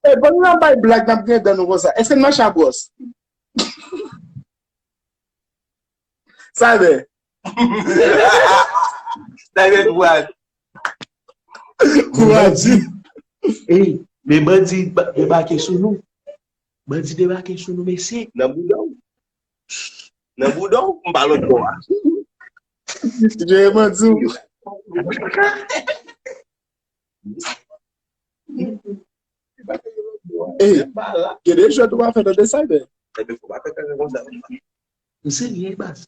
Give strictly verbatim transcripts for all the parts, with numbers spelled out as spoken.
Hey, pandan n ap bay blag, n ap griyen dan nou konsa. Èske n mache a bwòs? Sa vle. Sa vle bwòs. Kouraje. Ey, men bandi ba- debake sou nou. Bandi debake sou nou, mesye. Nan bouda w. Nan bouda w, m pa lòt bò a. Jere bandi w. Ey, gen de jwèt ou pa fè tande sa, men. Ebyen, fò pa fè kaka konsa. M serye, baz.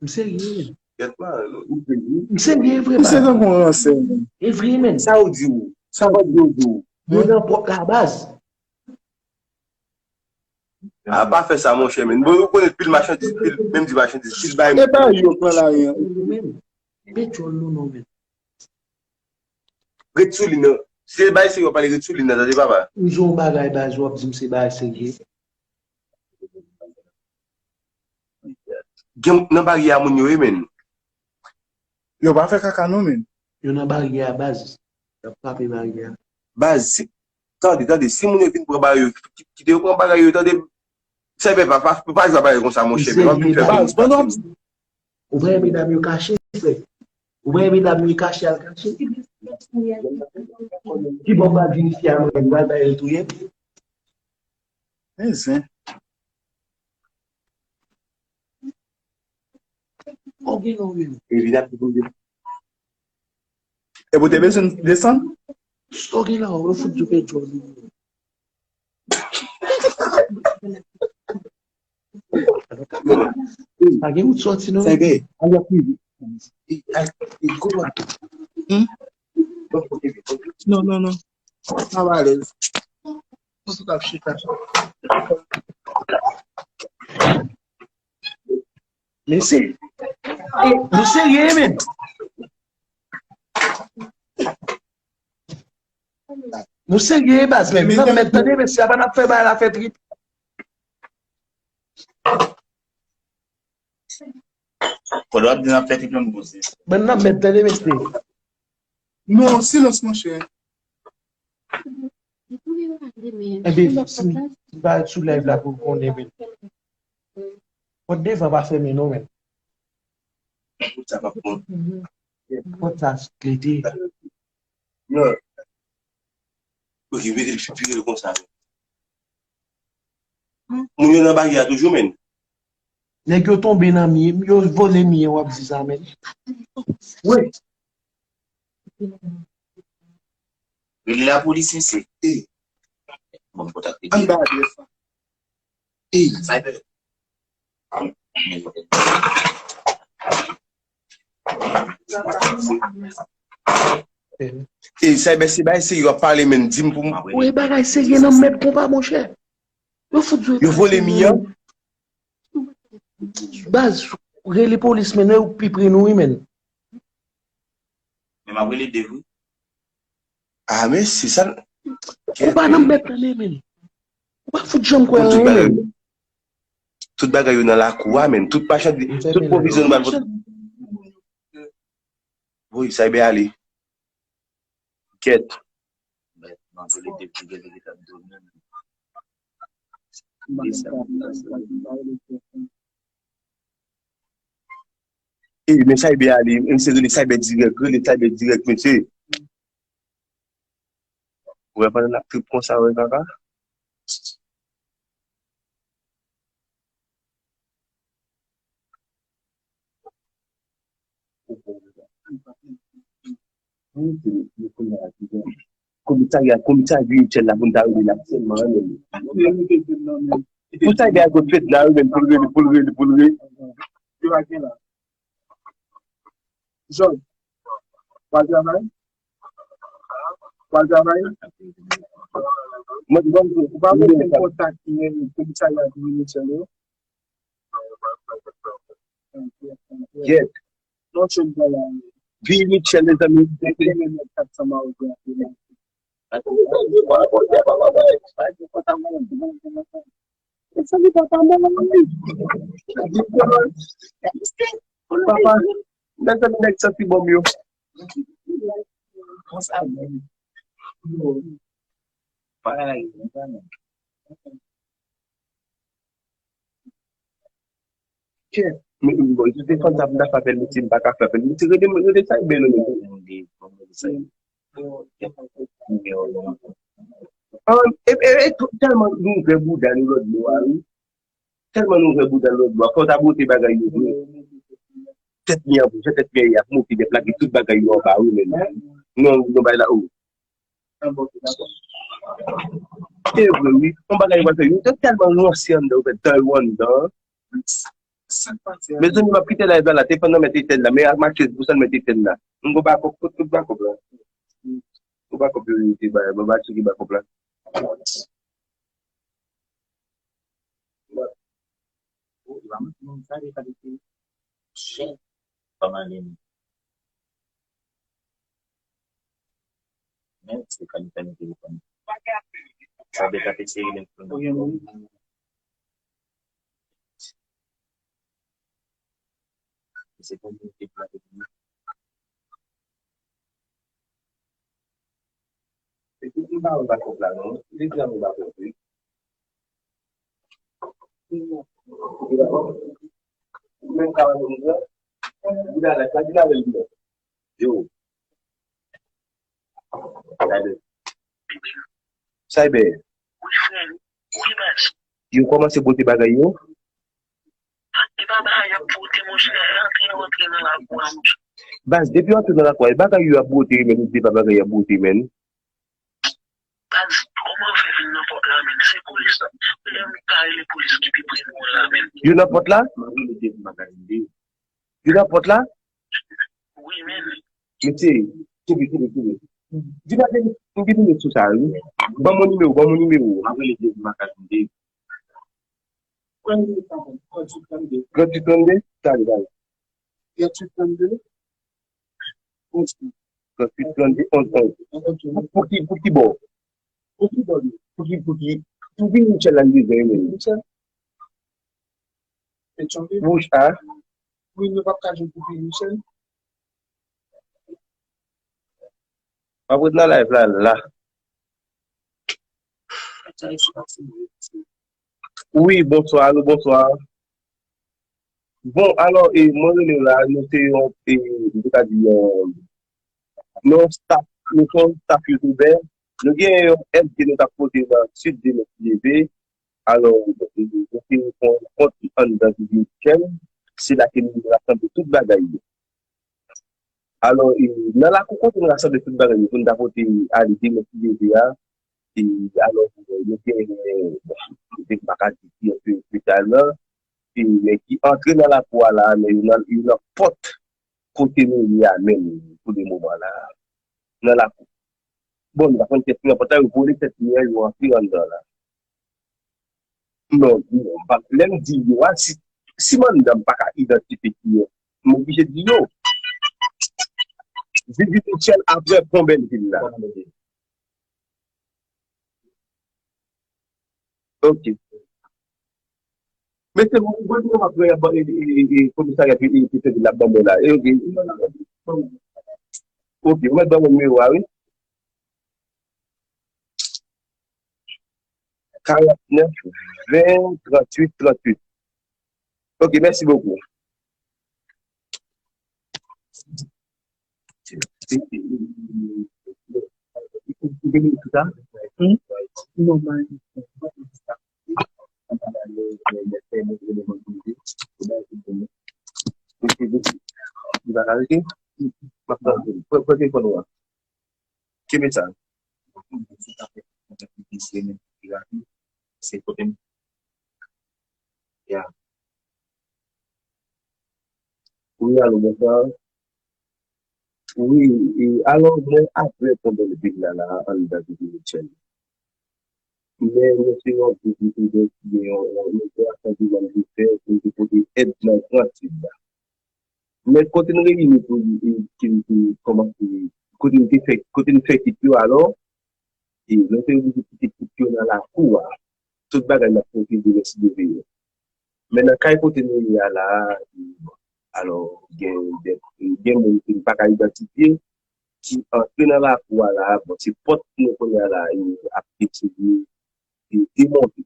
M serye. M serye vre, baz. Misye tankou yon ransè, men. E vre, men. Sa ou di ou? Sa ou di ou di ou? Yo nan pòt la, baz. A pa fè sa, monchè, men. Bon, ou konnen pil machandiz, pil, menm di machandiz, pil bay. E ba yo pran lari an. Men. Petrol nou non, men. Ret sou li nan. Se bay serye w ap pale, ret sou li nan, tande papa. M di w yon bagay, baz, w ap di m se bagay serye. Gen nan baryè a moun yo ye, men. Yo pa fè kaka non, men. Yo nan baryè a, baz. Y ap frape baryè a. Baz, si, tande, tande, si moun yo vin pran bagay yo, ki- kite yo pran bagay yo, tande. Sa fè pa, pa, pa jwe bagay konsa, monchè, men w ap vin fè. Baz, pandan w ap Ou pa wè medam yo kache, frè? Ou pa wè medam yo kache al kache? Ki bò m pral vin isi a mwen, m pral bay l touye m? Men zen. Ou gen non, wi. Epi n ap di pou l. Epi w te bezwen desann? Ou gen la, ou fout di w pèdi w. Pa gen wout sòti non. Sa gen, al ap prive. E, al, e, gwo dwat. Hmm? Non, non, non. Sa va alèz. Mwen sot ap chita. Mesye, e, nou serye, men. Nou serye, baz, men. Nan mèt, tande, mesye, apa n ap fè bagay la fè trip. Fò w ap di n ap fè trip nan nou boze. Bann nan mèt, tande, mesye. Non, silans, monchè. Ebyen, si m pa sou live la pou w konnen, men. Pòt devan pa fèmen non, men. Sa pa bon. Pòt sa klete. Non. Ok, mete l vire l konsa. Moun yo nan baryè a toujou, men. Nèg yo tonbe nan mi, yo vole mi an, w ap di sa, men. Wi. Rele lapolis, mesye. Ey. Bon, kontakte. Ann ba adrès la. Ey. Cyber. Ey, Cyber, se bagay serye w ap pale, men, di m pou m. Ou e bagay serye nan mèt konpa, monchè. Yo fout jwe. Yo vole mi an. Baz, rele polis, men, yo pi pre nou, wi, men. Men m ap rele Dave, wi. A, men se sa. Ou pa nan mèt tande, men. Ou pa fout janm kwè anyen, men. Tout bagay yo nan lakou a, men. Tout machandiz, tout pwovizyon nou ba l. Voye Cyber ale. Kèt. E, men Cyber ale, mesye, rele Cyber dirèk, rele Cyber dirèk, mesye. Ou wè pandan n ap trip konsa, wè kaka. Komisarya, komisarya Michel la pou n ta rele l aktyèlman an menm. Pou sa y al fèt la, wi, menm pou l rele, pou l rele, pou l rele. Jòn, w al travay? W al travay? Mwen, mwen, ou pa mete kontak komisarya Michel yo? Yèt. Non, se bon la. Vivi Michel, mezanmi. Papa, mezanmi, nèg santi bòm yo. Konsa menm. Pa la, pa la. Kè, men, bon, se te fanm sa pou m ta fè apèl, mesye, m pa ka fè apèl. Mesye, rele, rele sa, e bèl, non. Ah, e, e, e, tèlman nou ouvè bouda nou lòt bò a, wi. Tèlman nou ouvè bouda nou lòt bò a, fò w ta bwote bagay yo vre. Tèt mi an, tèt mi an, y ap moute, y ap lage tout bagay yo anba, wi, men. Non, non, bay la, oh. E vre, wi. Yon bagay yo pral fè, yo te tèlman ranse anndan, yo fè tan yo anndan. Mezanmi, m ap kite live la, la, telefòn nan mèt etèn la, men ak matches pou sa l mèt etèn la. M gon bakòp, kot, kot bakòp la? Gon bakòp yo te bay, bon, ba tcheke bakòp la. Men se kalite nou telefòn. Sa beta te seri lè pou nou. Se pou nou te plante pou nou. Epi m pa wè bakòp la non. Li di a m bakòp wi. Menm ka wè m pran. Li la la, sa di la wè l byen. Yo. Gade. Cyber. Wi, frè. Wi, baz. Yo kòmanse pote bagay yo. E pa bagay y ap pote, monchè. Rantre, rantre nan lakou a, monchè. Baz, depi w antre nan lakou a, e bagay yo ap bwote, men se pa bagay y ap bwote, men. Baz, kòman w fè vin nan pòt la, men? Se polis la. Lè m ta rele polis ki pi pre nou an la, men. Yo nan pòt la? Yo nan pòt la? Wi, men. Mesye, kenbe, kenbe, kenbe. Di pa gen, m gen nimewo sou sa, wi. Ban mwen nimewo, ban mwen nimewo. M ap rele Dave Makas, Dave. Trannde, trannde. Trannde, trannde? Tande, tande. Trannde, trannde, onz, onz. Pou ki, pou ki bò? Pou ki bò li? Pou ki, pou ki, pou ki Michel la n bezwen, wi. Michel? Petyonvil? Wouch a? Wi, nou p ap ka jwenn pou ki Michel? M ap ret nan live la, la. Wi, bonswa, alo, bonswa. Bon, alò, e, mwen rele w la, nou se yon, e, m te ka di yon, yon staff, nou se yon staff youtubè. Nou gen yon èd ke nou t ap pote nan Sid de Mèt Leve. Alò, e, nou te fè yon kont anndan Vivi Michel. Se la ke nou rasanble tout bagay yo. Alò, e, nan lakou kote n rasanble tout bagay yo pou n ta pote ale demen ki leve a, e, alò, yo gen, bon, m pa ka di ki espesyalman, e, men ki antre nan lakou a la, men yo nan, yo nan pòt kote nou ye a menm pou le moman la, nan lakou. Bon, nou pa konn kiyès ki nan pòt la, yo vole tèt li an, yo antre anndan la. Non, non, m pa, lè m di yo a, si, si m anndan m pa ka idantifye ki yo, m oblije di yo. Vivi Michel apre Pon Bèlvil la. Ok. Mesye, mwen, mwen, mwen, mwen, mwen, e, e, e, komisarya ki, e, ki fè la ban mwen la. E, ok. Ok, ou mèt ban mwen nimewo a, wi. Karant nèf, ven, tranntuit, tranntuit. Ok, mèsi bokou. Hmm? Non, man. Li pa ka rete? M ap pran, pran, pran telefòn ou a. Kenbe sa. Se kote m. Ya. Wi, alo, bonswa. Wi, e, alò, mwen apre pandan l vin la, la, anndan Vivi Michel. Men mwen se yon vizitè ki gen yon, yon, yon gwo asantiman de fè pou te pote èd nan gran sid la. Men kote n reyini pou, e, ki, ki kòmanse, kote n te fè, kote n fè kit yo, alò, e, nou te oblije kite kit yo nan lakou a. Tout bagay n ap pote demen si Dye vle. Men nan kay kote nou ye a la, e, alò, gen, gen, gen moun ki n pa ka idantifye, ki antre nan lakou a la, bon, se pòt nou kounye a la, yo ap eseye demonte.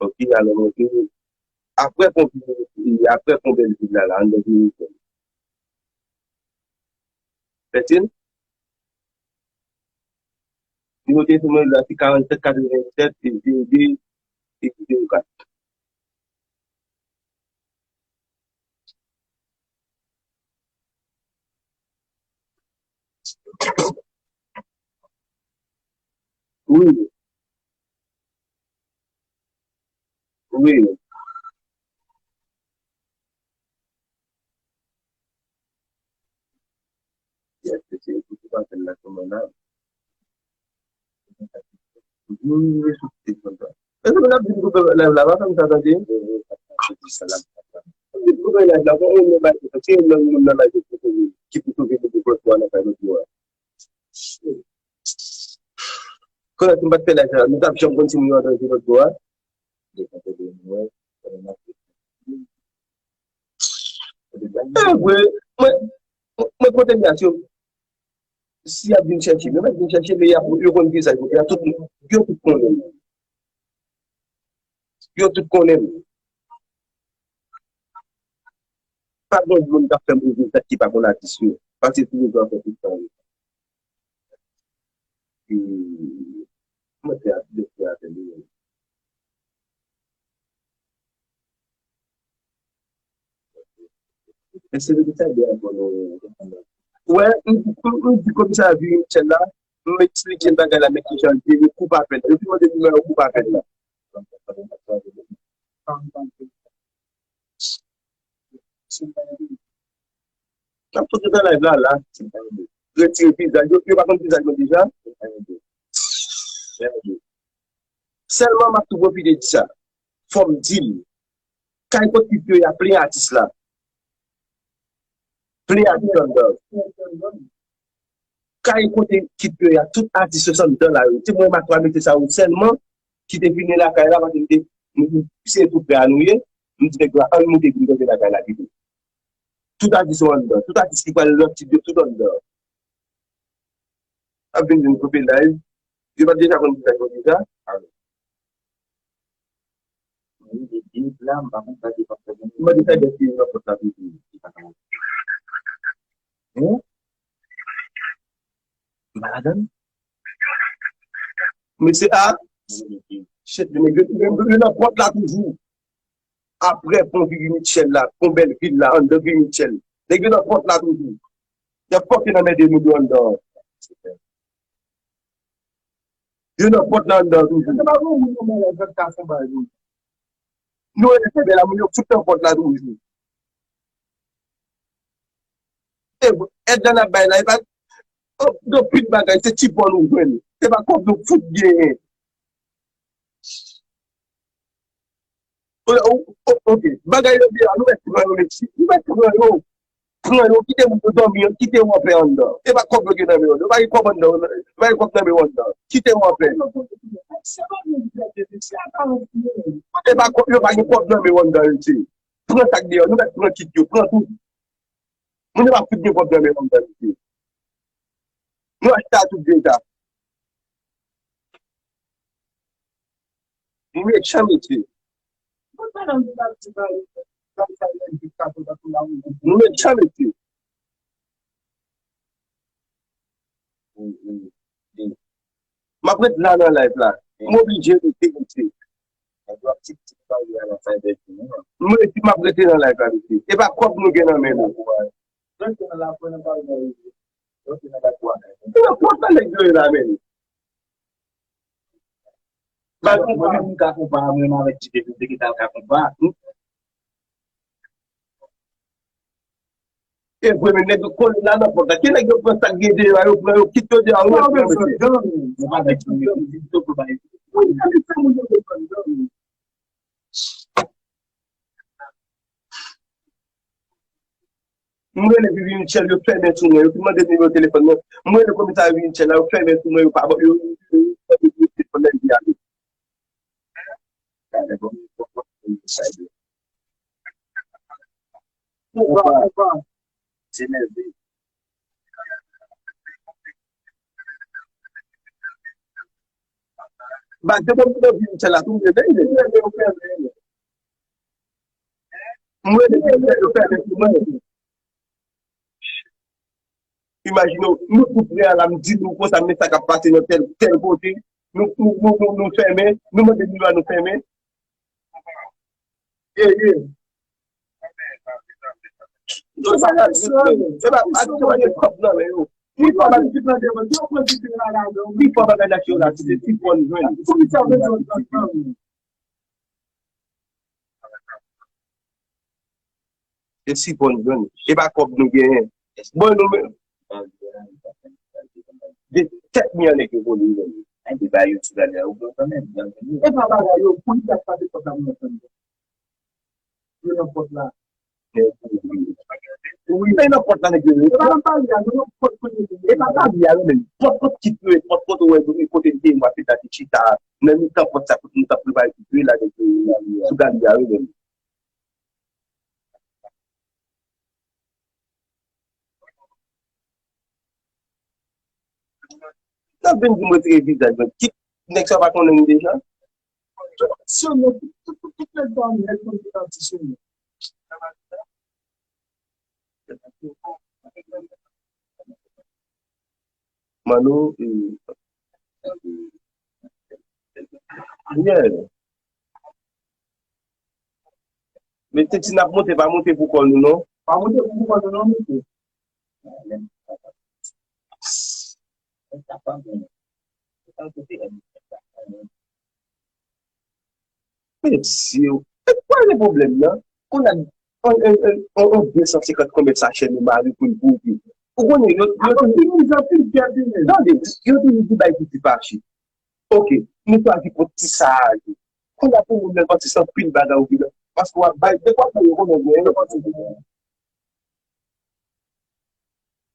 Ok, alò, nou te, apre konbyen, apre konbyen de la, la, anndan vini. Fètil? Nimewo telefòn mwen la, se karannsenk katrevennsèt zewo de zewo kat. Wi. Wi. Yes, se, se, se pa fè l la kòman la. Wi, wi, wi, sou telefòn sa. Èske n ap di koupe live la, pa fè m sa tande. N ap di koupe live la, bon, moun nan bay, se yon moun nan bay ki pou sove nou pou pran nan kay lòt bò a. Konnen si m pa t fè live la, nou t ap janm konn si moun yo antre lòt bò a. E vre, mwen, mwen, mwen konte yas yo. Si y ap vin chèche m, yo mèt vin chèche m, men y ap, yo konn vizaj mwen, y ap tout, yo tout konnen m. Yo tout konnen m. Pa gen moun k ap fè m ouvri tèt ki pa konn atis yo. Paske tou le jan fè tout tan. E, mwen te ap, mwen te ap, Mesye, depi sa de ankò nou. Wè, m, m, m di komisè Vivi Michel la, m eksplike l bagay la, men kijan l ye, li koup apèl. Yo te mande nimewo koup apèl la. N ap fout nan live la, la. Retire vizaj yo, yo pa konn vizaj mwen deja. Sèlman m ap tou pwofite di sa. Fò m di l. Kay kot kit yo ya plen atis la. Plen atis anndan. Kay kote kit yo ya tout atis yo se anndan la yo. Se mwen Matwa mete sa yo sèlman ki te vini lakay la paske m te, m, se tou prè a nou ye. M di nèg la ann moute vin gade lakay la pito. Tout atis yo anndan. Tout atis ki pral lòt kit yo tout anndan. Ap vin vin koupe live. Yo pa t deja konn vizaj mwen deja. Mwen de de la, m pa konn sa ki pap fè mwen. Mwen de sa de ki nan pòt la toujou. Hein? M pa ladann. Mesye a, shit, nèg yo, yo, yo nan pòt la toujou. Apre pon Vivi Mitchell la, pon Bèlvil la, anndan Vivi Mitchell. Nèg yo nan pòt la toujou. Y ap fòk yo nan mède nou yo anndan. Yo nan pòt la anndan toujou. Se pa bon moun yo mwen zòt ka fè bay nou. Nou rete fè bèl la, moun yo fout nan pòt la toujou. E, èd la n ap bay la, e pa, oh, gen pil bagay, se ti bòl ou jwenn. Se pa kòb nou fout genyen. O, o, o, ok. Bagay yo di a, nou mèt pran yo, mesye. Nou mèt pran yo. Pran yo, kite moun yo dòmi, kite yo anpè anndan. E pa kòb yo gen nan men yo. Yo pa gen kòb anndan, yo pa gen kòb nan men yo anndan. Kite yo anpè. E pa kòb, yo pa gen kòb nan men yo anndan, mesye. Pran sa k deyò, nou mèt pran kit yo, pran tout. Moun yo pa fout gen kòb nan men yo anndan, mesye. Nou achte a tout deja. Nou mechan, mesye. Nou mechan, mesye. M ap ret la nan live la. M oblije rete, mesye. M rete, m ap rete nan live la, mesye. E pa kòb nou gen nan men nou. Se nan pòt la nèg yo ye la, men. Ba, mwen menm m ka konpa, mwen menm avèk Ti Depi, m te gentan ka konpa. E vre, men nèg yo kole la nan pòt la. Ki nèg yo pran sa k gen deyò a, yo pran yo kit yo deyò a, yo mete yo mete. Yo pa vle di yo, yo pa vle di yo. M rele Vivi Mitchell, yo fèmen sou mwen. Yo te mande nimewo telefòn mwen. M rele komisè Vivi Mitchell la, yo fèmen sou mwen, yo pa ban, yo, yo, yo, yo, telefòn nan, yo ale. Gade, bon, bon, bon, bon, sa yo. Konpa, konpa. Se nève. Ba, depi m te vin chè la, tou m te veye. Mwen, depi m te fè pou mwen. Imajine w, nou tout prè a la, m di nou konsa, men sa k ap pase nan tèl, tèl kote. Nou, nou, nou, nou, nou fèmen, nou mande nou a nou fèmen. Ye, ye. Tout bagay, se pa, se pa gen kòb nan men yo. Pi fò bagay, pi fò bagay nan yo la, se ti pon jwenn. E si bon jwenn, e pa kòb nou genyen. Bon, nou menm. De tèt mi an nèg yo vole yo menm. Ay, de ba yo ti bagay ou bon kanmenm. E pa bagay yo, pou li ta pase kòb la pou nou fè. Yo nan pòt la. Wi, men nan pòt la nèg yo. E pa nan pale a, nou nan pòt kote yo. E pa pale a, yo menm. Pòt, pòt kit yo, pòt kote ou wè, kote m te, mwa, se ta te chita. Nan mitan pòt sa, kote nou t ap prepare kit yo, la, nèg yo, sou galri a, yo menm. N ap vin di m retire vizaj mwen. Kit nèg sa pa konnen m deja. Tout aksyon nou, tout, tout, tout nèg sa nèg konn ki pati sou nou. Mano, e, yeah. Men te si n ap monte, pa monte pou kò nou, non. Pa monte pou kò nou, non, mesye. Mesye, e kwa le pwoblèm nan? Kounye a, on, on, on, on, on de san senkant konbyen sachè nou mare pou n pou ou. Ou konnen, yo, yo toujou, tande, yo toujou di bay piti fache. Oke, nou chwazi pran ti sa a yo. Kounye a pou moun nan pase san pil bagay ou vin. Paske w ap bay, depi w ap bay yo konnen gen yon pati.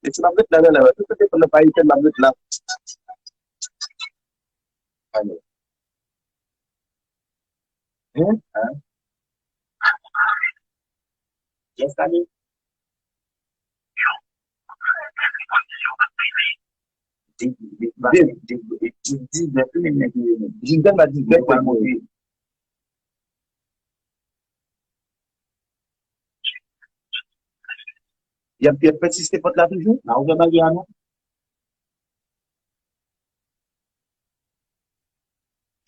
E ti m ap ret la nan la, tout telefòn nan pa etèn, m ap ret la. Alo. Hein? Hein? Yes, alo. Di, di, di, di, di, di, di, di, di, di, di, Y ap, y ap pèsiste pòt la toujou? N a ouvè baryè a, non?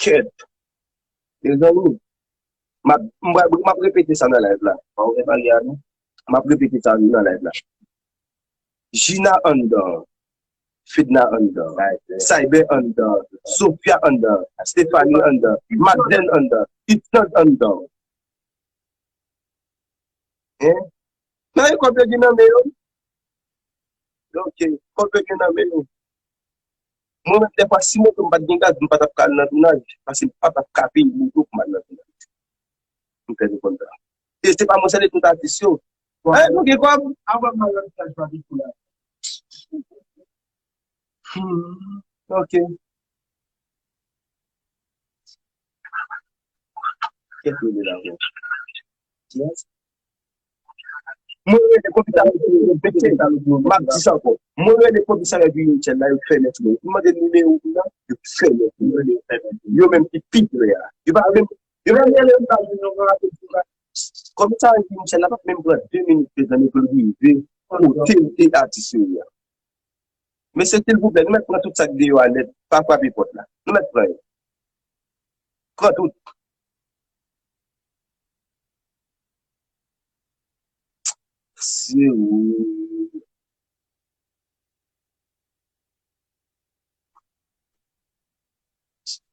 Kèt. Mezanmi, m ap, m ap, m ap repete sa nan live la. N a ouvè baryè a, non? M ap repete sa nan live la. Gina anndan, Fedna anndan, Cyber anndan, Sophia anndan, Stephanie anndan, Madeleine anndan, Itzland anndan. Hein? Nan e kòb yo gen nan men yo? Ok, kòb yo gen nan men yo. Mwen menm, dèfwa, si moto m pa t gen gaz, m pa t ap ka al nan tounaj, paske m pa t ap ka peye moto pou m al nan tounaj. M fè nou konn sa. E se pa mwen sèl, e tout atis yo. Bon. Eh, nou gen kòb. Avan m al nan tounaj, pa vin pou la. Hmm, ok. Kèt rele la ankò. Yes. Mwen rele komisarya, m ap di sa ankò. Mwen rele komisarya Ginyonchèl la, yo fèmen sou mwen. M mande nimewo moun nan, yo fèmen sou mwen. Yo menm ki pi pre a. Yo pa menm, yo pa menm rele m pa jwenn yon rapèl sou la. Komisarya Ginyonchèl la pa menm pran de minit, mezanmi, pou l rive kote m te atis yo ye a. Mesye, silvouplè, nou mèt pran tout sa k deyò a nèt, pa frape pòt la. Nou mèt pran yo. Pran tout. Se ou.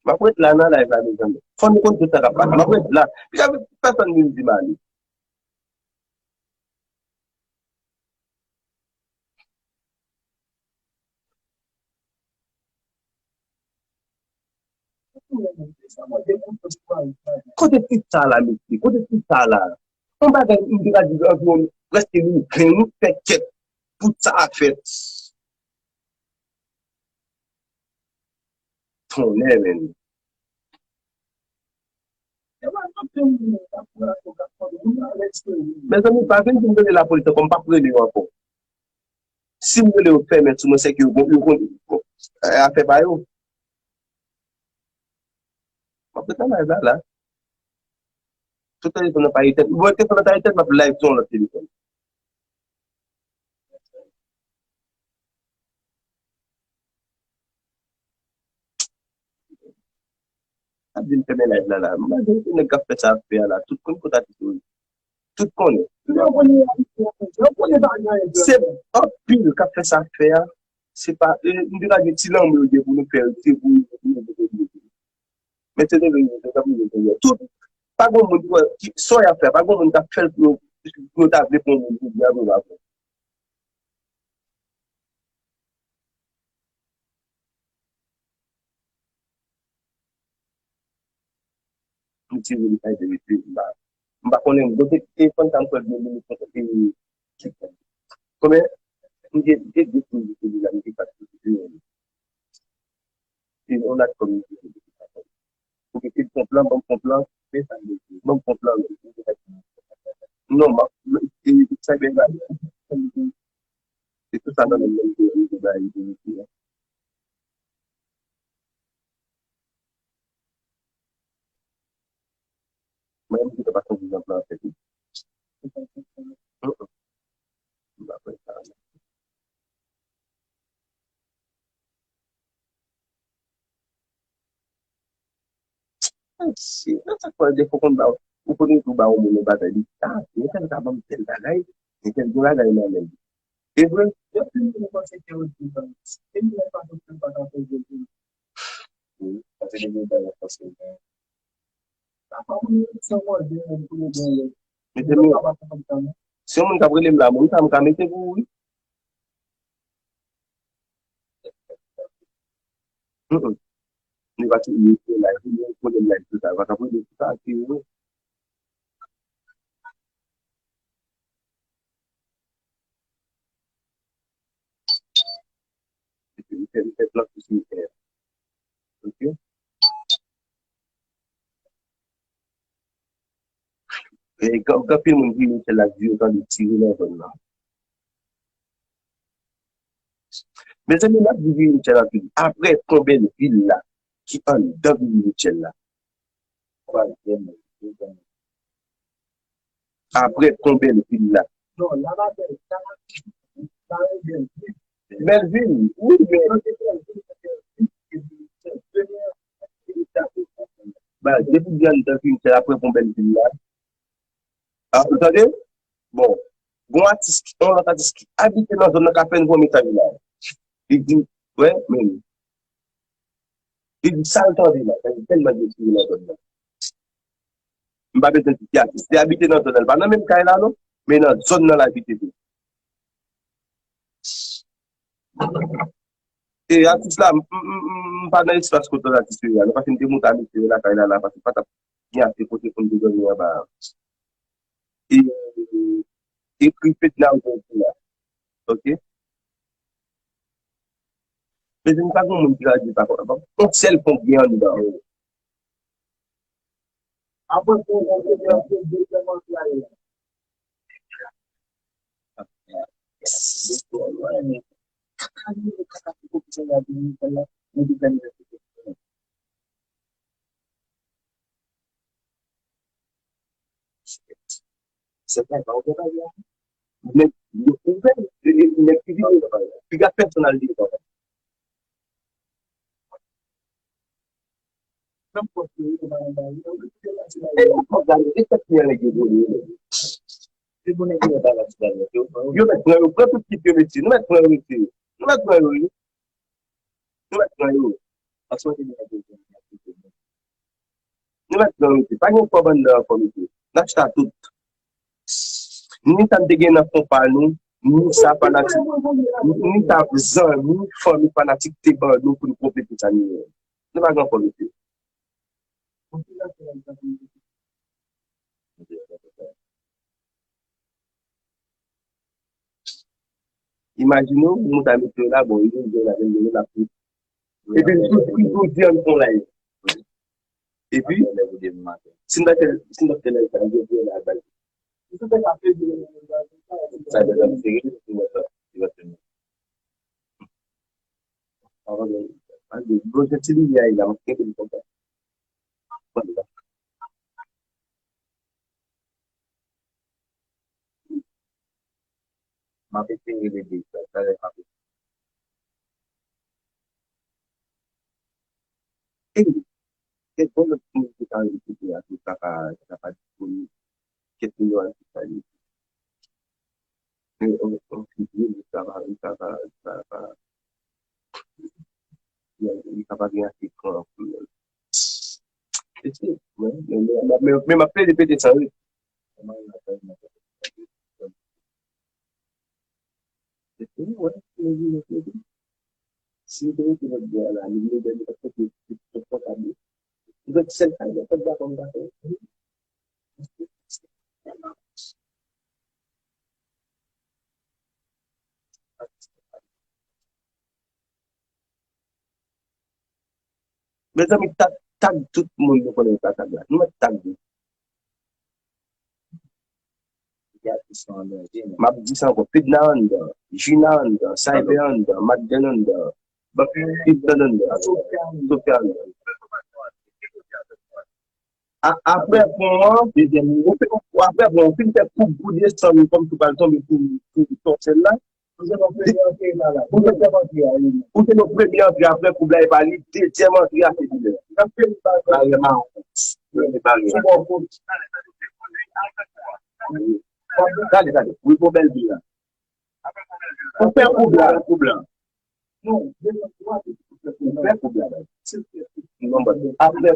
M ap ret la nan live la, mezanmi. Fò nou konn tout sa k ap pase. M ap ret la. Piga pèsonn vin di m ale. Kote tit sa la, mesye? Kote tit sa la? Yon bagay, m te ka di anviwon prèske yon grenn, nou fè kèt pou sa fèt. Tonnè, men. Mezanmi, pa vin di m rele lapolis ankò, m p ap rele yo ankò. Si m rele yo fèmen sou mwen, se ke yo, yo konn, eh, afè pa yo. M ap ret nan live la, la. Tout telefòn nan pa etèn. Bon, telefòn nan ta etèn, m ap live sou yon lòt telefòn. Ap vin fèmen live la, la. M pa vin nèg k ap fè sa ap fè a la. Tout konn kote atis yo ye. Tout konnen. Se anpil k ap fè sa ap fè a. Se pa, e, m te ka di ti lanmou yo gen pou nou fè, se pou yo, pou yo, pou yo. Men se de verite, se sa pou yo fè. Tout, pa gen moun ki, ki, sa y ap fè, pa gen moun k ap fè l pou yo, pou yo ta vle pran moun pou dyab yo pa pran. M tire li kay de refiz, m pa, m pa konnen, m kote ki te konn sa m fè de minit konsa, e, konbyen? M te, m te di pou li, pou li la, m te fatige. Se yon lòt kòm li te. Ou gen kèk kont lan, ban m kont lan. Ban m kont lan. Non, m ap, e, sa gen la. Se tout sa nan menm menm ke li te bay li te mete a. Mwen menm, m te pa konn ki jan plan fèt wi. Mm, mm. M pa kwè sa. Ay, shit, nan sa k fè defo konn ba ou, ou konn tou ba yon moun yon bagay, li, ah, men tèl ka ban m tèl bagay, men tèl gen bagay nan men li. E vre? Depi moun panse ke yo di sa, se moun pa konn pa ka fè jodi. Wi, paske gen bagay panse. Sa pa moun se yon manje, moun pou yo gen. Men se moun, se yon moun k ap rele m la, moun sa m ka mete pou ou, wi. Mm, mm. Li pa tou, li fè live, li pwoblèm live tou sa, pa ka pwoblèm tou sa, se vre. Epi li fè, li fè plan pou sou tè. Ok? E gen, gen anpil moun ki Michel la di yo tande tire nan zòn nan. Mezanmi, n ap di Viri Michel anpil. Apre konbyen vil la ki anndan Viri Michel la? Apre konbyen vil la? Bèlvil, wi, men. Ba, depi di anndan Viri Michel apre konbyen vil la? Ah, ou tande? Bon, gon atis, yon lòt atis ki abite nan zòn nan ka fè n voye mesaj la. Li di, wè, men. Li di sa l tande la, sa li tèlman gen tire nan zòn nan. M pa bezwen di ki atis. Li abite nan zòn nan, li pa nan menm kay la non, men nan zòn nan l abite tou. E atis la, m, m, m, m, m pa nan espas kote atis yo ye a, non, paske m te monte a mesye yo lakay la, la, paske pa t ap gen ase kote pou m te dòmi anba a. E, ekri Fedna Rosalie la. Ok? Mezanmi, pa gen moun ki ka di pa konn. Yon sèl ponp gen anndan. Apre pou yon konferans de demen anplwaye. Se pa pa ou te pale a. Men, yo ouvè, e, e, nèg ki vini, piga pèsonal li. E, yo pran gade, e tèt li anlè gen vole, yo. Se bon nèg yo ba la ti gade, yo. Yo mèt pran yo, pran tout kit yo, mesye. Nou mèt pran yo, mesye. Nou mèt pran yo, wi. Nou mèt pran yo. Paske mwen te gen yon Nou mèt nan rete. Pa gen kòb anndan ankò, mesye. N achta tout. Ni sa n te gen nan konpa nou, ni sa fanatik, ni sa zanmi, fanmi fanatik te ban nou pou n konplete sa nou ye. Nou pa gen ankò, mesye. Imajine w, moun ta mete yo la, bon, yo vin la, vin la, vin la, epi l tou, l tou di an fon live. Epi, si n ta fè, si n ta fè live sa, yo vin la, bay. Sa, yo ta fè, yo ta fè. Bon, se ti limyè la, m ap kenbe l konsa. M ap eseye rele Dave la, talè m ap eseye. Ey, gen bon lòt moun ki ka rele Dave a tou, sa pa, sa pa disponib. Kèt nimewo a ki sa ye. E, o, o, li sa pa, li sa pa, li sa pa, li sa pa gen ase kran pou yo. Mesye, men, men, men, men, men m ap plede pete san ri. Mesye, wè, mesye, mesye. Si yo te rete lòt bò a la, li vle bèl, li pa t fè konpòtab li. Donk, sèl sa, li pa t dakò, m dakò. Mezanmi, tag, tag tout moun nou konnen yo ka tag la. Nou mèt tag yo. M ap di sa ankò, Fedna anndan, Jina anndan, Cyber anndan, Magden anndan, Ibdan anndan, Sofya anndan. A- Apre pon an, dezyèm, ou fin, apre pon an, ou fin fè koub pou desann kòmsi w pral tonbe pou, pou tòsèl la. Ou se nan premye antre la, la. Ou se nan premye antre apre koub la, e pa li, dezyèm antre a se li menm. Barè mawon. Premye barè a. Gade, gade. Wi, bon, bèl vi la. Ou fè koub la, koub la. Ou fè koub la, bèl. Non, bèl. Apre,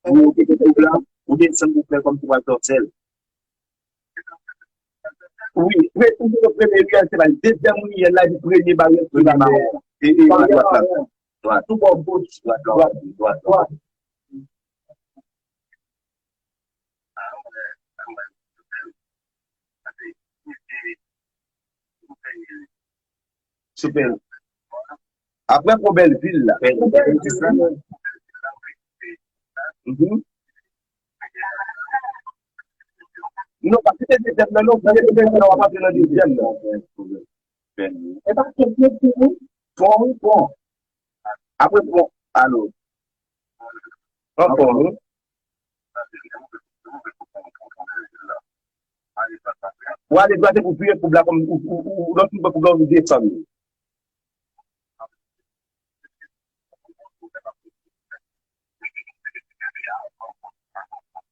ou fè koub la, ou desann pou fè kòmsi w pral tòsèl. Wi, pre- ou te premye riyèl, se pa li. Dezyèm riyèl la, li premye baryè ki la mawon. E, e, dwat, dwat la. Dwat. Tou bò goch. Dwat, dwat, dwat, dwat. Sou pen. Apre pon bèl vil la. Mhm. Non, pa kite dezyèm nan, non, kite dezyèm nan, w ap antre nan dezyèm nan. E pa kite dezyèm nan. Bon, bon. Apre pon, alo. An fòm, wi. W ale dwat epi w vire koub la kòm ou, ou, ou, lòt moun pran koub la, ou desann li.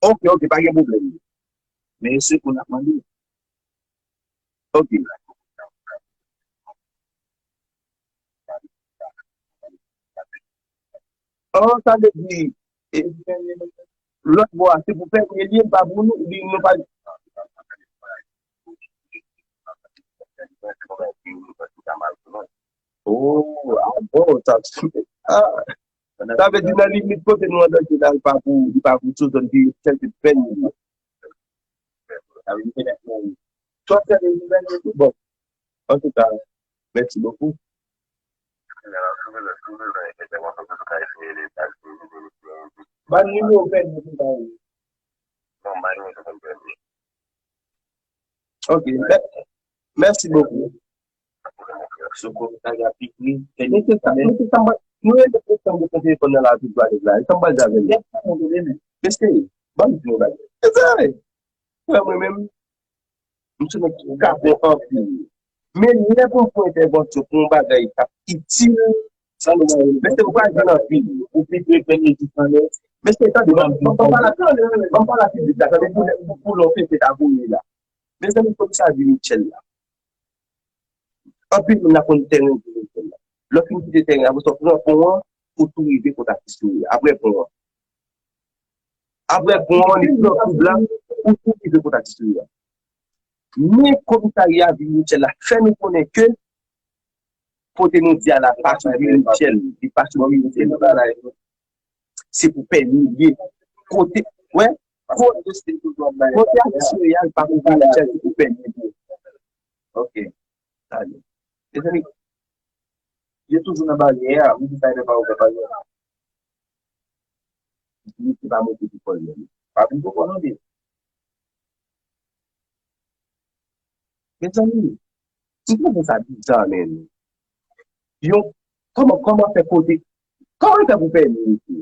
Ok, ok, pa gen pwoblèm. Men se pou n ap mande. Ok. Oh, sa vle di, e, lòt bò a, se pou fè, e li pa pou nou, li, nou pa. Oh, ah, bon, sa, ah, sa vle di nan limit kote nou an danje la, li pa pou, li pa pou sou zòn ki tèl ke pèn li. Sa vle di, bon, antouka, mèsi bokou. Ban nimewo pèn li pou ba ou. Ok, mè- mèsi bokou. Sou kontay a pikni. Mesye, sa- mesye, sa m pa- nou rele pou sa m pou telefòn nan la pi dwa la. E sa m pral di avè l? Mesye, ban m di yon bagay. Mesye, frè mwen menm, m se nèg ki kapon anpil. Men lè pou m pran entèvansyon pou yon bagay k ap itil, mesye, m pral jwenn anpil. Ou pi pre pèn ekip anlè. Mesye, tande, ban m pale a piblik la, tande, pou lè, pou lè w fete ta voye la. Mezanmi, komisarya Michel la. Anpil moun la konn tèren Guy Michel la. Lè w fin kite tèren an, apre sa w pran pon an, ou tou rive kot atis yo ye. Apre pon an. Apre pon an, li pran koub la, ou tou rive kot atis yo ye. Men komisarya Guy Michel la fè nou konnen ke kote nou di a la pa sou Guy Michel, li pa sou Guy Michel. Se pou pèmi li ye. Kote, wè, kote, kote atis yo ye a, li pa pou Guy Michel, se pou pèmi li ye. Ok. Tande. Mezanmi, yo toujou nan baryè a, wi, ki sa yo pa ouvè baryè a. Li se pa monte pi fò li menm. Pa vin poko tande. Mezanmi, m twouve sa bizar, menm. Yon, kòman, kòman fè kote, kòman fè pou pèmi, mesye?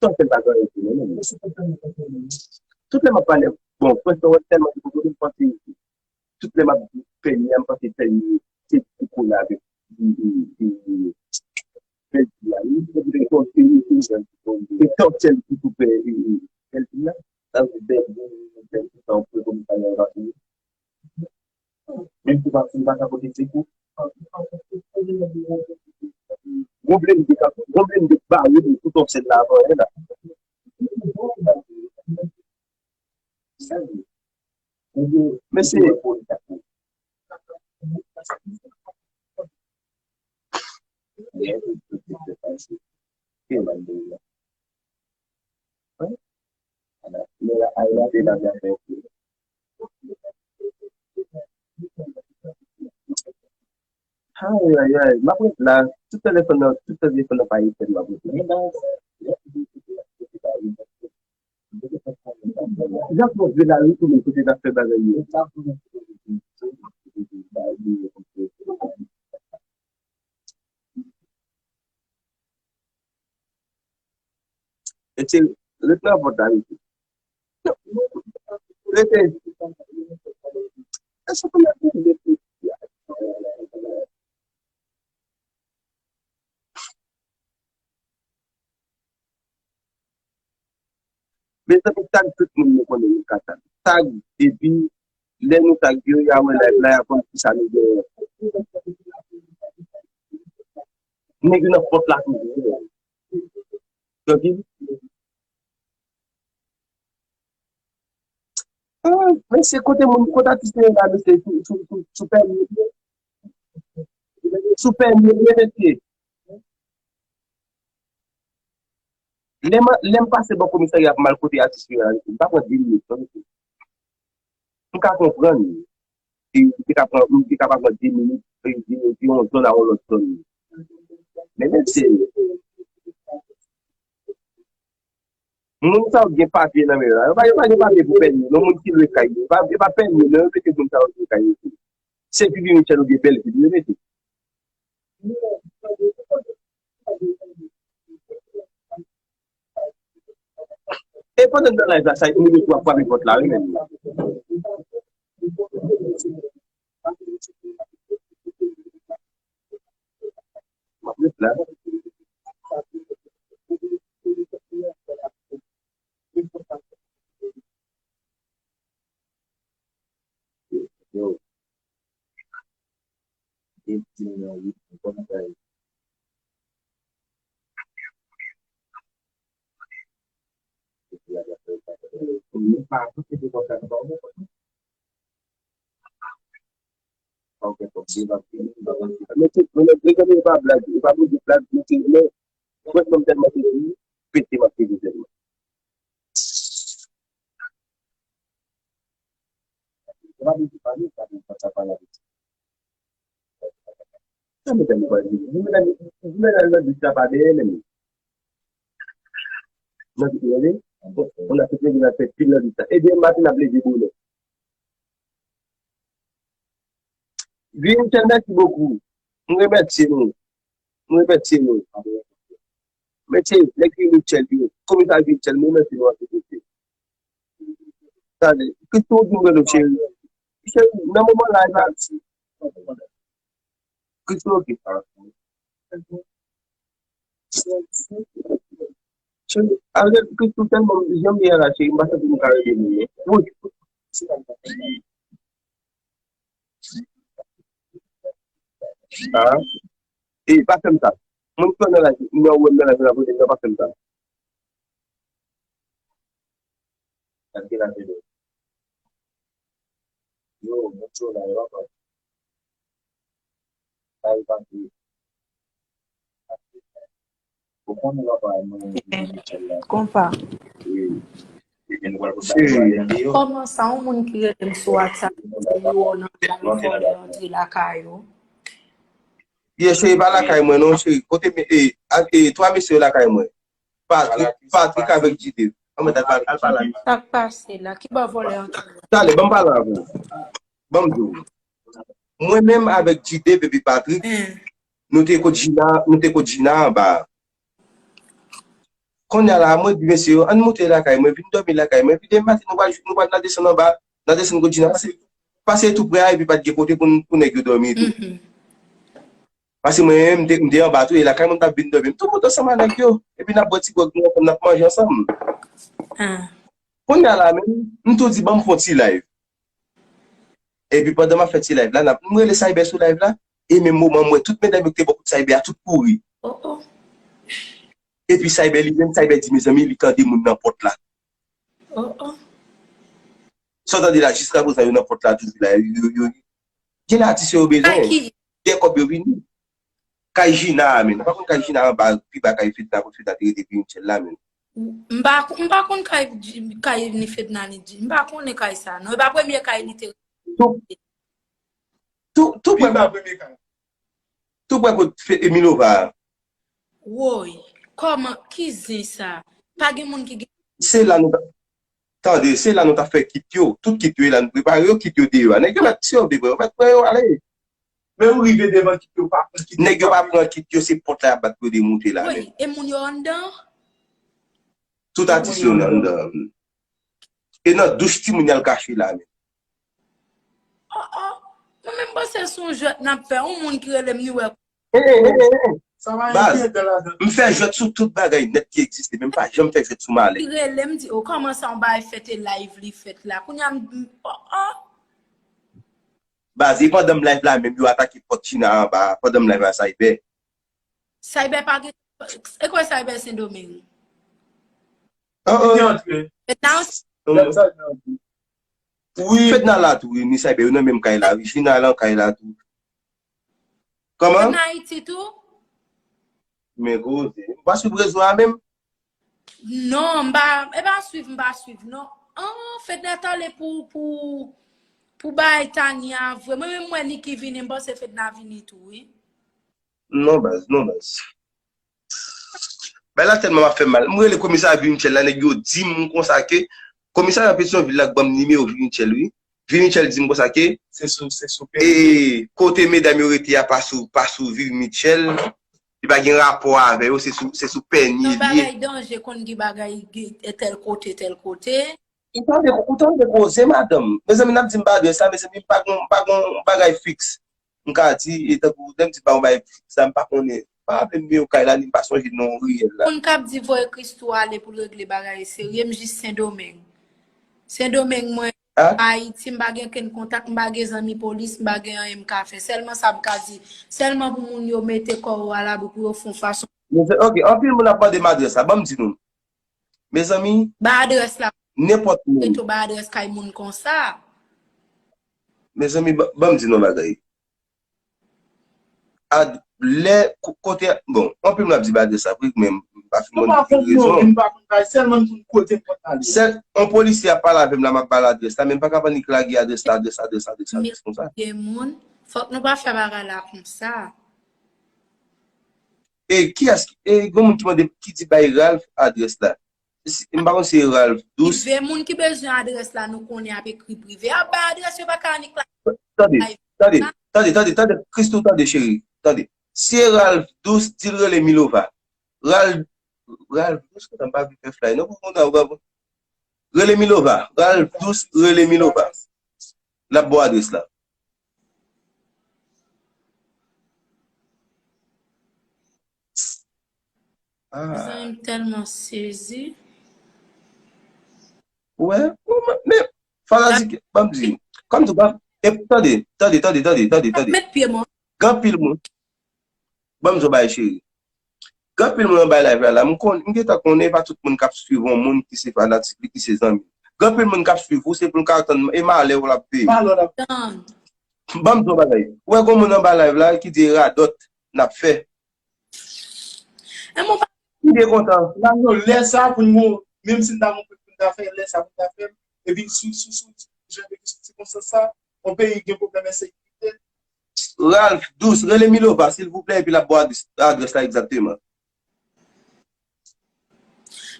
Tank ke l pa gen anyen pou nou menm. Tout lè m ap pale, bon, Prince Noël tèlman ki kote m panse, tout lè m ap di Pènye a, m panse Pènye se ti kola avèk Bèlvil la, wi. E Tòtèl ki tou pè Bèlvil la. Sa vle Bèlvil, Bèlvil, sa w pran kòm sa nan rasin. Menm si pa, si pa ka pote sekou. Gon blenn de ka, gon blenn de bare pou tout Tòtèl la avan, la. Mesye, Ay, ay, ay, m ap ret la. Tout telefòn nan, tout telefòn nan pa etèn, m ap ret la. Jan pwòf de la retounen kote n ap fè bagay yo. Mesye, ret nan pòt la, mesye. Rete. Èske w konn ap rete? Mezanmi, tag tout moun nou konnen nou ka tag. Tag, epi lè nou tag yo, y a wè live la, y a konn kisa nou genyen. Nèg yo nan pòt la toujou. Tranquille. Ah, mesye, kote moun, kote atis yo ye la, mesye, sou, sou, sou, sou pèmi, sou pèmi, mesye. Lè m, lè m pase bò komisarya pou m al kote atis yo ye la, mesye, m pa pran de minit, non, mesye. M ka konprann. E, m te ka pran, m te ka pa pran de minit, e, de, de yon zòn a yon lòt zòn. Men, mesye, moun sa yo gen papye nan men yo la. Yo pa, yo pa gen papye pou pèmi. Non, moun ki lwe kay yo. Yo pa, yo pa pèmi, non, yo mete moun sa yo lwe kay yo. Se Vivi Michel ou gen bèl vi yo mete. E pandan m nan live la, sa, moun yo tou ap frape pòt la, wi, menm. M ap ret la. Yo. Epi, yon wi, bon bagay. Mesye, mesye, mesye, e pa blag, e pa blag, mesye, men, franchman, m tèlman sezi, pete m ap pete tèlman. Sa mesye, mesye, mesye, mesye, mesye, pa dèyè menm. Nan ki tande? Bon, on a fait une fête pile nan lista. Ebyen, maten n ap leve bonè. Vincent, mèsi bokou. M remèsye nou. M remèsye nou. Mesye, nèg Vincent yo. Komisè Vincent, m remèsye nou anpil, mesye. Tande, Christo, ou di m rele w, cheri. Cheri, nan moman live la, Christo, ok. Cheri, avèk Christo tèlman jan m ye a la, cheri, m pa santi m ka rele moun, non. Wi. Ah. E pa fè m sa. Moun ki nan live, nan wè m nan live la, kote m nan, pa fè m sa. Gade ki la tele. Yo, mwen cho la, yo pa. Sa yo pa di. Ou konnen papa mwen Michel la. Konpa. Wi. Kòman sa, yon moun ki rele m sou WhatsApp, di yo nan live, vòlè antre lakay yo? Ye, cheri, pa lakay mwen, non, cheri. Kote, e, a, e, twa mesye yo lakay mwen. Patrick, Patrick avèk Jide. An mèt al pale, al pale. Sa k pase la? Ki bò vòlè antre? Talè, ban m pale avè w. Ban m di w. Mwen menm avèk Jide epi Patrick, nou te kot Jina, nou te kot Jina anba. Kounye a la, mwen di mesye yo, ann moute lakay mwen, vin dòmi lakay mwen. Epi demen maten, nou pral, nou pral nan desann anba, nan desann kot Jina. Pase, pase tou prè a, epi pa t gen kote pou, pou nèg yo dòmi tou. Paske mwen menm, m te, m te anba tou, e lakay mwen m t ap vin dòmi. M tou moute ansanm ak nèg yo. Epi n ap bwè ti gwòg nou ansanm, n ap manje ansanm. Kounye a la menm, m tou di, ban m fè yon ti live. Epi pandan m ap fè ti live la, n ap, m rele Cyber sou live la, e menm moman m wè tout medam yo ki te bò kote Cyber a, tout kouri. Epi Cyber li menm, Cyber di, mezanmi, li tande moun nan pòt la. Sa w tande la, jiska prezan, yo nan pòt la toujou la, yo, yo, yo, Gen atis yo bezwen. Kay ki? Gen kòb yo vini. Kay Jina a, men. Ou pa konn kay Jina anba, pi ba kay Fedna, kote Fedna te rete Vinichèl la, men. M pa, m pa konn kay, kay ni Fedna ni Ji-, m pa konnen kay sa. Non, e pa premye kay li te rete. Tou, tou, tou prè, pi ba premye kay. Tou prè kot Fe-, Emilova a. Woy, kòman, ki zen sa? Pa gen moun ki gen. Se la nou ta, tande, se la nou ta fè kit yo. Tout kit yo, e la nou prepare yo, kit yo deyò a. Nèg yo mèt, si yo vle pran yo, mèt pran yo, ale. Men ou rive devan kit yo, pa pran kit yo. Nèg yo pa pran kit yo, se pòt la y ap bat pou yo demoute la menm. Wi, e moun yo anndan? Tout atis yo anndan. E nan douch timoun y al kache la menm. Oh, oh. Mwen menm panse se yon jwèt n ap fè. Yon moun ki rele m, li wè. Eh, eh, eh, eh, eh. Sa pa enkyete ladan. M fè jwèt sou tout bagay nèt ki egziste, men m pa janm fè jwèt sou malè. Li rele m, di, "Oh, kòman sa, yon bagay fèt e live li fèt la?" Kounye a m, oh, oh. Baz, e pandan m live la menm, yo atake pòt China anba, pandan m live la, Cyber. Cyber pa gen, e kwè Cyber Sendomeng. Oh, oh. Li antre. E nan Fedna la tou, wi, ni Cyber, yo nan menm kay la, wi. China lan kay la tou. Kòman? Fedna Ayiti tou? Men koze. M pa swiv rezo a menm. Non, m pa, e pa swiv, m pa swiv, non. An, Fedna t ale pou, pou, pou bay Tania vre. Mwen menm, mwen, Niki vini, m panse Fedna vini tou, wi. Non, baz, non, baz. Bay la tèlman ap fè m mal. M rele komisè Vinichèl la, nèg yo di m konsa ke komisarya Petyonvil la k ban m nimewo Vinichèl, wi. Vinichèl di m konsa ke se sou, se sou e kote medam yo rete a pa sou, pa sou Vinichèl. Li pa gen rapò avè yo, se sou, se sou pènye li ye. Bagay danje, konn gen bagay, gen tèl kote, tèl kote. Ou tande, ou tande koze, madanm. Mezanmi, n ap di m pa adrès la, mezanmi, m pa gon, m pa gon bagay fiks. M ka di, e tankou, lè m di pa yon bagay fiks la, m pa konnen. Pa raple m nimewo kay la, ni m pa sonje non riyèl la. Moun k ap di voye Christoo ale pou l regle bagay serye, m jis Sendomeng. Sendomeng, mwen, Ayiti, m pa gen okenn kontak, m pa gen zanmi polis, m pa gen anyen m ka fè. Sèlman sa m ka di, sèlman pou moun yo mete kò yo alabri pou yo fè yon fason. Mezanmi, ok, anpil moun ap mande m adrès la, ban m di nou. Mezanmi, ba adrès la. Nenpòt moun. Eto ba adrès kay moun konsa. Mezanmi, ba, ban m di nou bagay. Ad, lè, ko-, kote, bon, anpil moun ap di ba adrès la, wi, men m pa fin konn ki rezon. Sèl, yon polisye ap pale avè m la, m ap ba l adrès la, men m pa ka annik lage adrès la, adrès la, adrès la, adrès la, adrès konsa. Gen moun, fòk nou pa fè bagay la konsa. E kiyès, e gen moun ki mande, ki di bay Ralph adrès la. Si, m pa konn si e Ralph Dous. Prive, moun ki bezwen adrès la, nou konnen ap ekri prive. Ap bay adrès, yo pa ka annik la. Tande, tande, tande, tande, tande, Christoo, tande, cheri, tande. Si e Ralph Dous, di l rele Milova. Ralph, Ralph Dous, kontan m pa vin fè flay, non, pou kontan, ou pa bon. Rele Milova. Ralph Dous, rele Milova. L ap ba w adrès la. Ah. Mezanmi, m tèlman sezi. Wè, wè, men, men, fanatik, ban m di, kòm tou, ban, e, tande, tande, tande, tande, tande, tande. Met pye mwen. Gen anpil moun. Ban m di w bagay, cheri. Gen anpil moun anba live la, la. M konn, m gentan konnen pa tout moun k ap swiv yon moun ki se fanatik li, ki se zanmi. Gen anpil moun k ap swiv ou, se pou l ka tann e malè w l ap peye. Malè w l ap tann. Ban m di w bagay. Ou wè gen moun anba live la ki di radòt n ap fè. E mwen pa. Ki de kontan. Nan yon lè sa pou nou, menm si n ta gon pou n ta fè, lè sa pou n ta fè, epi sou, sou, sou, sou jan de sikonstans sa, yon peyi gen pwoblèm ensekirite. Ralph Dous, rele Milova, silvouplè, epi l ap ba w adrès, adrès la egzakteman.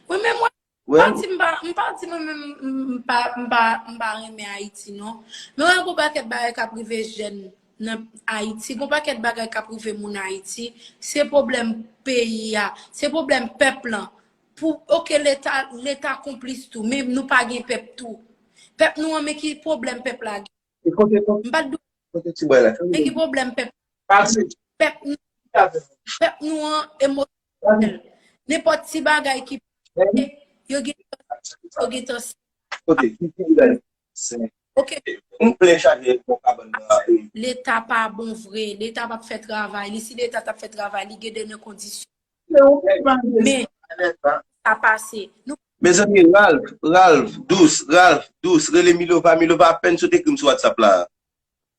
Wi, men mwen, m pa di m pa, m pa di mwen menm, m, m pa, m pa, m pa renmen Ayiti, non. Men wè, gon pakèt bagay k ap rive jèn nan Ayiti, gon pakèt bagay k ap rive moun Ayiti, se pwoblèm peyi a, se pwoblèm pèp lan. Pou, oke, Leta, Leta konplis tou, men nou pa gen pèp tou. Pèp nou an, men ki pwoblèm pèp la gen? E kote, kote, m pa t dou- kote ti bway la? Men ki pwoblèm pèp? Pase. Pèp nou, pèp nou an emosyonèl. Nenpòt ti bagay ki pase, yo gen, yo gen tan. Kote, ki, ki bagay? Ok. M plen chaje bon kabann nan. Leta pa bon vre. Leta p ap fè travay li. Si Leta t ap fè travay li, gen de nan kondisyon. Men, sa pase. Nou Mezanmi, Ralph, Ralph, Dous, Ralph, Dous, rele Milova, Milova apèn sot ekri m sou WhatsApp la.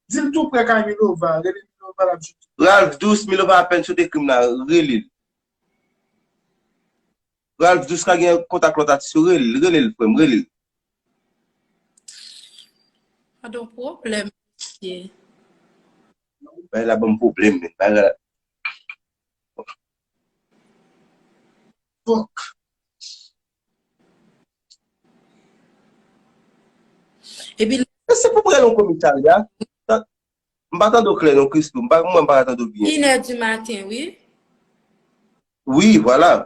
Di l tou prè kay Milova, rele Milova l ap jwenn. Ralph Dous, Milova apèn sot ekri m la, rele l. Ralph Dous ka gen kontak lòt atis yo, rele l, rele l, frè m, rele l. Pa gen pwoblèm, mesye. Bay la ban m pwoblèm, men. Bay la. Fòk. Epi Se pou prè yon komisarya. M pa tande w klè non, Chrislou. M pa, mwen m pa tande w byen. Inè di maten, wi. Wi, vwala.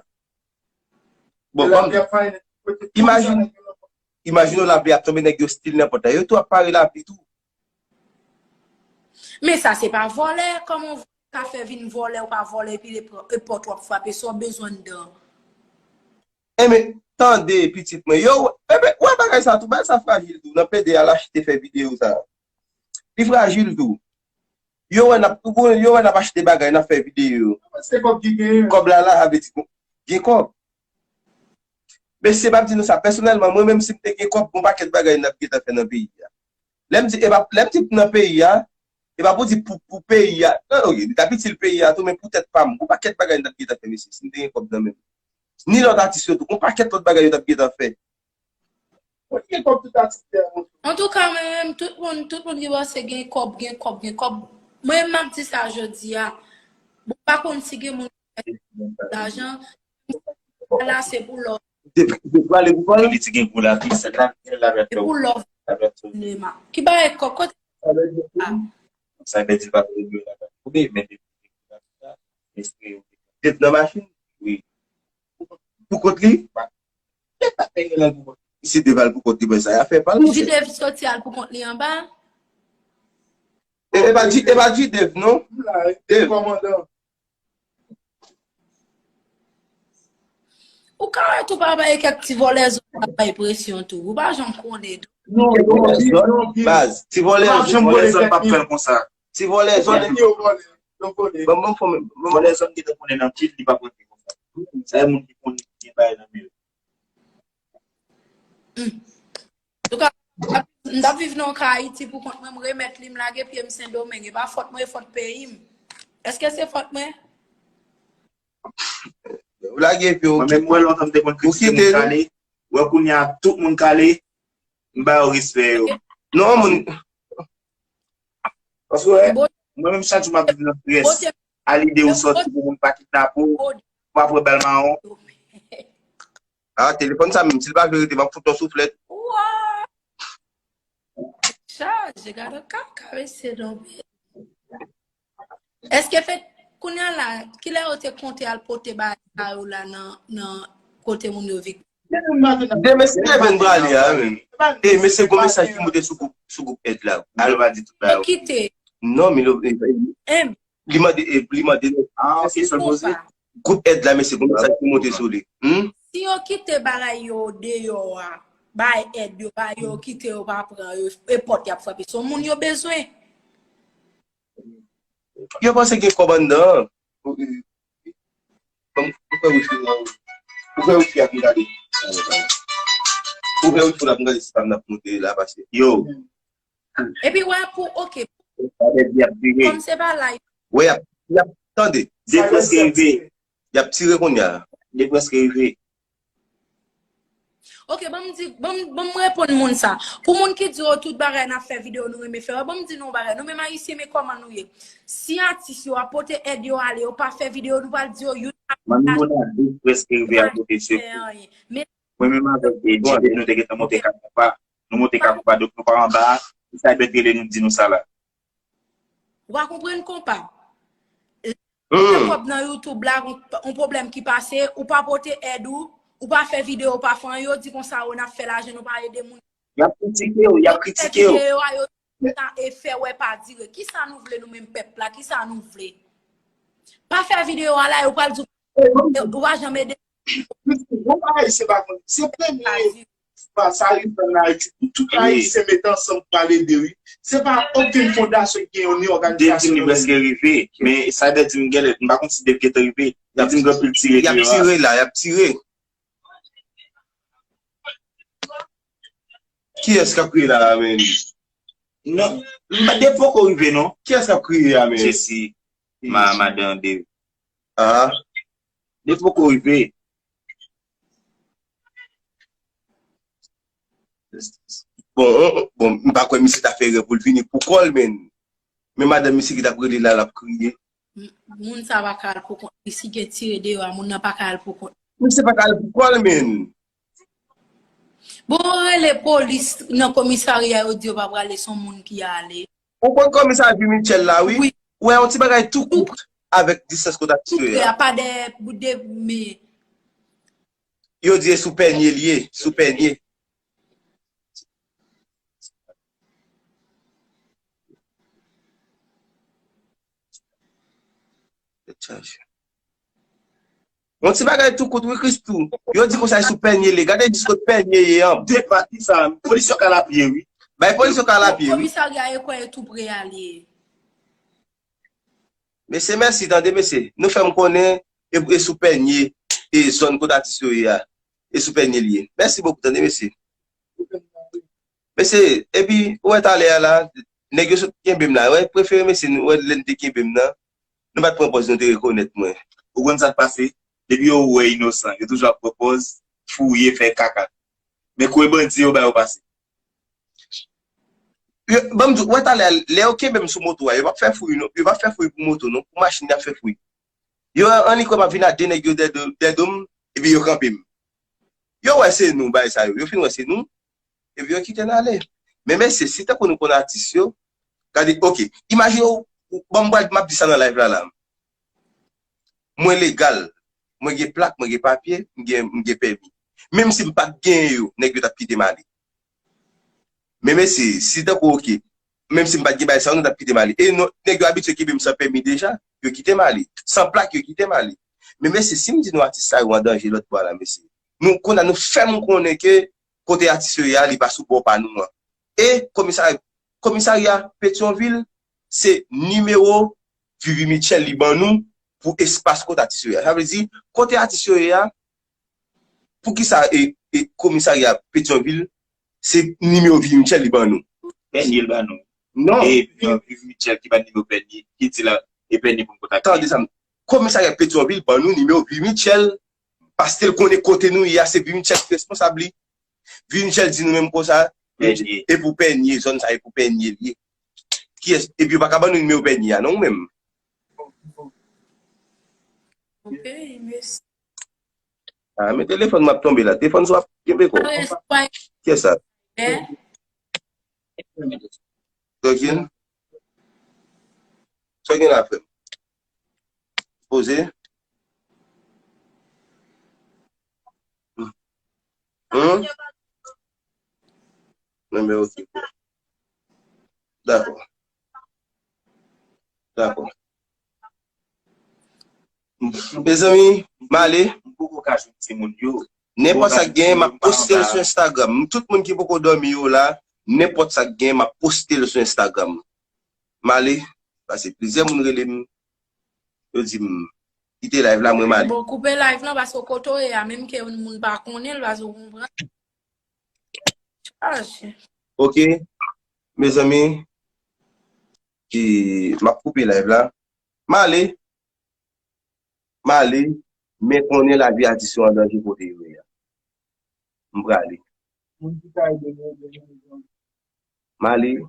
Bon, ban m imajine, imajine w lapli ap tonbe, nèg yo stil nenpòt la. Yo tou ap pare lapli tou. Men sa se pa vòlè, kòman w ka fè vin vòlè, ou pa vòlè, epi epòt w ap frape, sa w bezwen anndan. Enben, tande, pitit mwen. Yo, enben, wè bagay sa tou, bagay sa frajil tou. Nan pede al achte fè videyo sa. Li frajil tou. Yo wè n ap, yo wè n ap achte bagay, n ap fè videyo. Se kòb ki genyen. Kòb la la, sa vle di gen kòb. Mesye, m ap di nou sa, pèsonèlman, mwen menm si m te gen kòb, gon pakèt bagay n ap gentan fè nan peyi a. Lè m di, e pa, lè m di nan peyi a, e pa pou di pou, pou peyi a. Non, ok, li t ap itil peyi a tou, men pou tèt pa m, gon pakèt bagay n t ap gentan fè, mesye, si m te gen kòb nan men m. Ni lòt atis yo tou, gon pakèt lòt bagay yo t ap gentan fè. Mwen gen kòb tout atis te a montre. Antouka, mwen menm, tout moun, tout moun ki panse gen kòb, gen kòb, gen kòb. Mwen menm, m ap di sa jodi a. Bon, pa konn si gen moun ki fè lajan. La, se pou lòv. Te, te prale pou pale. Li di gen gwo lapli, sèl la gen lavèt. Se pou lòv. Sinema. Ki bagay kòb, kote? Sa vle di pa pou yo la. Ou gen men de espre. Dev nan machin? Wi. Pou kont li? Dev pa fè gen lal pou kont. Si Dev al pou kont li, ben sa y a fè pa l. Jidev soti al pou kont li anba? E, e pa di, e pa di Dev, non? M la, e, kòmandan. Ou ka wè tou pa bay kèk ti vòlè zòn ap bay presyon tou. Ou pa janm konnen tou. Non, non, non, non, Baz, ti vòlè, Ou pa janm vòlè vòlè zòn tèt p ap li. Fè l konsa. Ti vòlè zòn. Yo vòlè, yo vòlè. Ban m fòme, ban m Vòlè zòn ki te konnen nan pil, li pa pran konsa. Sa e moun ki konnen ki gen bagay nan men yo. Antouka, m t ap viv nan yon ka Ayiti pou kont mwen, m remèt li, m lage pye m Sendomeng. E pa fòt mwen, e fòt peyi m. Èske se fòt mwen? Ou lage pye w. Mwen menm, mwen lontan m te konn Ou kritike kite moun nou. Kale. Wè kounye a tout moun Kale, m ba yo respè yo. Non, moun. Paske wè, Bon, mwen menm chak jou m ap viv nan strès. Bote, A lide ou sòti pou moun pa kidnape w, bote. W ap wè bal mawon. Ah, telefòn sa menm, si l pa vle rete, m ap fout yon souflèt. Wa! Chaje, gade kaka, mesye tonbe. Èske fèt, kounye a la, kilè yo te konte al pote bagay sa yo la nan, nan kote moun yo viktim? Demen se demen prale a, men. E, mesye, gon mesaj ki monte sou gwoup, sou gwoup èd la. Al va di tout ba Yo yo. Kite. Non, men lo, e, Em, li mande, e, li mande. Ah, ok, sa l poze. konpa. Gwoup èd la, mesye, gon mesaj ki monte sou li. Hmm? Si yo kite bagay yo deyò a, bay èd yo, bay yo kite yo pa pran yo, e pòt y ap frape. Se yon moun yo bezwen. Yo panse gen kòb anndan. Ou, ou, ou fè wifi la, ou fè wifi a pou gade. Ou fè wifi la pou gade si pa m ap monte la pase. Yo, Epi wè pou, ok, y ap dire. Kòm se pa live. Wè, y ap, y ap tande. De prèske rive. Y ap tire kounye a. De prèske rive. Ok, ban m di, ban m, ban m reponn moun sa. Pou moun ki di, oh, tout bagay n ap fè videyo, nou renmen fè. Ban m di nou yon bagay. Nou menm Ayisyen, men kòman nou ye. Si atis yo ap pote èd yo ale, yo pa fè videyo, nou pral di yo, youn ap Manmi Mona, de prèske rive a pote sekou. fè anyen. Men Mwen menm avèk Jide, nou te gentan monte ka konpa. Nou monte ka konpa, donk nou pa anba a. Si sa bèt rele nou, di nou sa la. Ou pa konprann konpa. Hmm. Kòb nan YouTube la, yon, yon pwoblèm ki pase, ou pa pote èd ou, ou pa fè videyo, ou pa fè anyen, yo di konsa, oh, n ap fè lajan, nou pa ede moun. Y ap kritike yo, y ap kritike yo. Videyo a, yo sa e fè wè pa dire. Kisa nou vle nou menm pèp la? Kisa nou vle? Pa fè videyo a la, yo pral di ou pa janm ede. Bon bagay se pa konn. Se premye fwa sa rive an Ayiti pou tout Ayisyen mete ansanm pou al ede, wi. Se pa okenn fondasyon ki gen yo ni Dev di m li òganizasyon. Prèske rive, men sa Dev di m genlè, m pa konn si Dev gentan rive. Dev di m gen anpil tire Y ap deyò a. Tire la, y ap tire. Kiyès k ap kriye la, la, men? Non, m pa, Dave poko rive non. Kiyès k ap kriye a menm? Jesi, ma, madan Dave. Ah. Dave poko rive. Bon, bon, m pa kwè misye ta fè erè pou l vini pou kò l, men. Men madanm misye ki t ap rele la, l ap kriye. Moun sa pa ka al pou kont li. Si gen tire deyò a, moun nan pa ka al pou kont li. Misye pa ka al pou kò l, men. Bon, rele polis nan komisarya, yo di yo pa prale, se yon moun ki ale. Ou konn komisarya Vivi Mitchell la, wi. Wi. Ou wè yon ti bagay tou kout avèk distans kote atis yo ye a. Tou pre, apa dèyè bout de men. Yo di e sou pènye l ye, sou pènye. Yon ti bagay tou kout, wi, Christoo. Yo di konsa e sou pènye l ye. Gade jis kot pènye ye an. Depati sa, polis yo ka lapye, wi. Bay polis yo ka lapye, wi. Komisarya e kwè e tou pre ale. Mesye, mèsi, tande, mesye. Nou fè m konnen e, e sou pènye, e zòn kote atis yo ye a. E sou pènye l ye. Mèsi bokou, tande, mesye. Mesye, epi, ou wè talè a la, nèg yo sot kenbe m la. Wè, prefere mesye, nou wè lè n te kenbe m nan. Nou pa t pran pòz, nou te rekonèt mwen. Ou konn sa k pase? Depi yo wè inosan, yo toujou ap pran pòz, fouye, fè kaka. Men kouri bandi yo ba yo pase. Yo, ban m di w, wè talè a, lè yo kenbe m sou moto a, yo p ap fè fouy non, yo p ap fè fouy pou moto non, pou machin y ap fè fouy. Yo annik wè m ap vin a de nèg yo dèyè do, dèyè do m, epi yo kanpe m. Yo wè se nou, bagay sa yo, yo fin wè se nou, epi yo kite n ale. Men mesye, si tankou nou konn atis yo, gade, oke, imajine w, ban m pral, m ap di sa nan live la la. Mwen legal, mwen gen plak, mwen gen papye, m gen, m gen pèmi. Menm si m pa t genyen yo, nèg yo t ap kite m ale. Men mesye, si tankou oke, menm si m pa t gen bagay sa yo, nou t ap kite m ale. E non, nèg yo abitye kenbe m san pèmi deja, yo kite m ale. San plak, yo kite m ale. Men mesye, si m di nou atis sa yo an danje lòt bò a la, mesye, nou, kounye a nou fè m konnen ke kote atis yo ye a, li pa sou bò pa nou an. E komisarya, komisarya Petyonvil, se nimewo Vivi Mitchell li ban nou pou espas kote atis yo ye a. Sa vle di, kote atis yo ye a, poukisa e, e komisarya Petyonvil, se nimewo Vivi Mitchell li ban nou? Pènye l ban nou. Non. E, e Vivi Mitchell ki ban nimewo Pènye, ki di la, e Pènye pou n kontakte. Tande sa, komisarya Petyonvil ban nou nimewo Vivi Mitchell, paske l konnen kote nou ye a, se Vivi Mitchell ki responsab li. Vivi Mitchell di nou menm konsa, e pou Pènye, zòn sa e pou Pènye l ye. Kiyès? Epi yo pa ka ban nou nimewo Pènye a, non, ou menm? Ok, mèsi. Ah, men telefòn m ap tonbe la. Telefòn sou ap kenbe kò. Kiyès sa? Tranquille. Sa gen la, frè m? Poze. Hmm? Non, men oke. Dakò. Dakò. Mezanmi, m ale. M poko ka jwenn timoun yo. Nenpòt sa k genyen, m ap poste l sou Instagram. Tout moun ki poko dòmi yo la, nenpòt sa k genyen, m ap poste l sou Instagram. M ale, paske plizyè moun rele m, yo di m, kite live la, mwen m ale. Bon, koupe live lan, paske kote w ye a, menm ke yon moun pa konnen l, paske w konprann. Chaje. Ok, mezanmi, ki, m ap koupe live la. M ale. M ale, men konnen lavi atis yo an danje kote yo ye a. M prale. M ale, m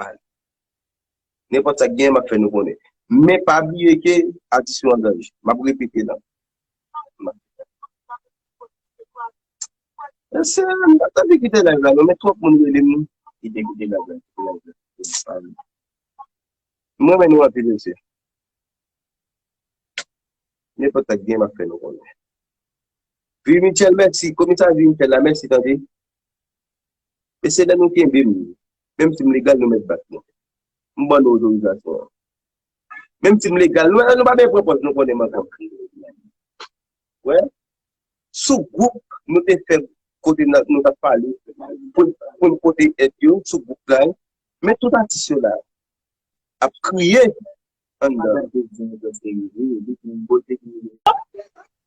ale. Nenpòt sa k genyen, m ap fè nou konnen. Men pa bliye ke atis yo an danje. M ap repete la. Mesye, m pa t anvi kite live la, non, men twòp moun rele m. Kite, kite live la, kite live la. M renmen nou anpil, mesye. Nenpòt sa k gen, m ap fè nou konnen. Vivi Mitchell, mèsi. Komisè Vivi Mitchell la, mèsi, tande. E se lè nou kenbe m, menm si m legal, nou mèt bat mwen. M ban nou otorizasyon an. Menm si m legal, nou, nou pa bezwen pran pòz, nou konnen m ankò. Wè. Sou gwoup, nou te fè kote n, nou t ap pale, pou, pou n pote èd yo, sou gwoup la. Men tout atis yo la ap kriye anndan.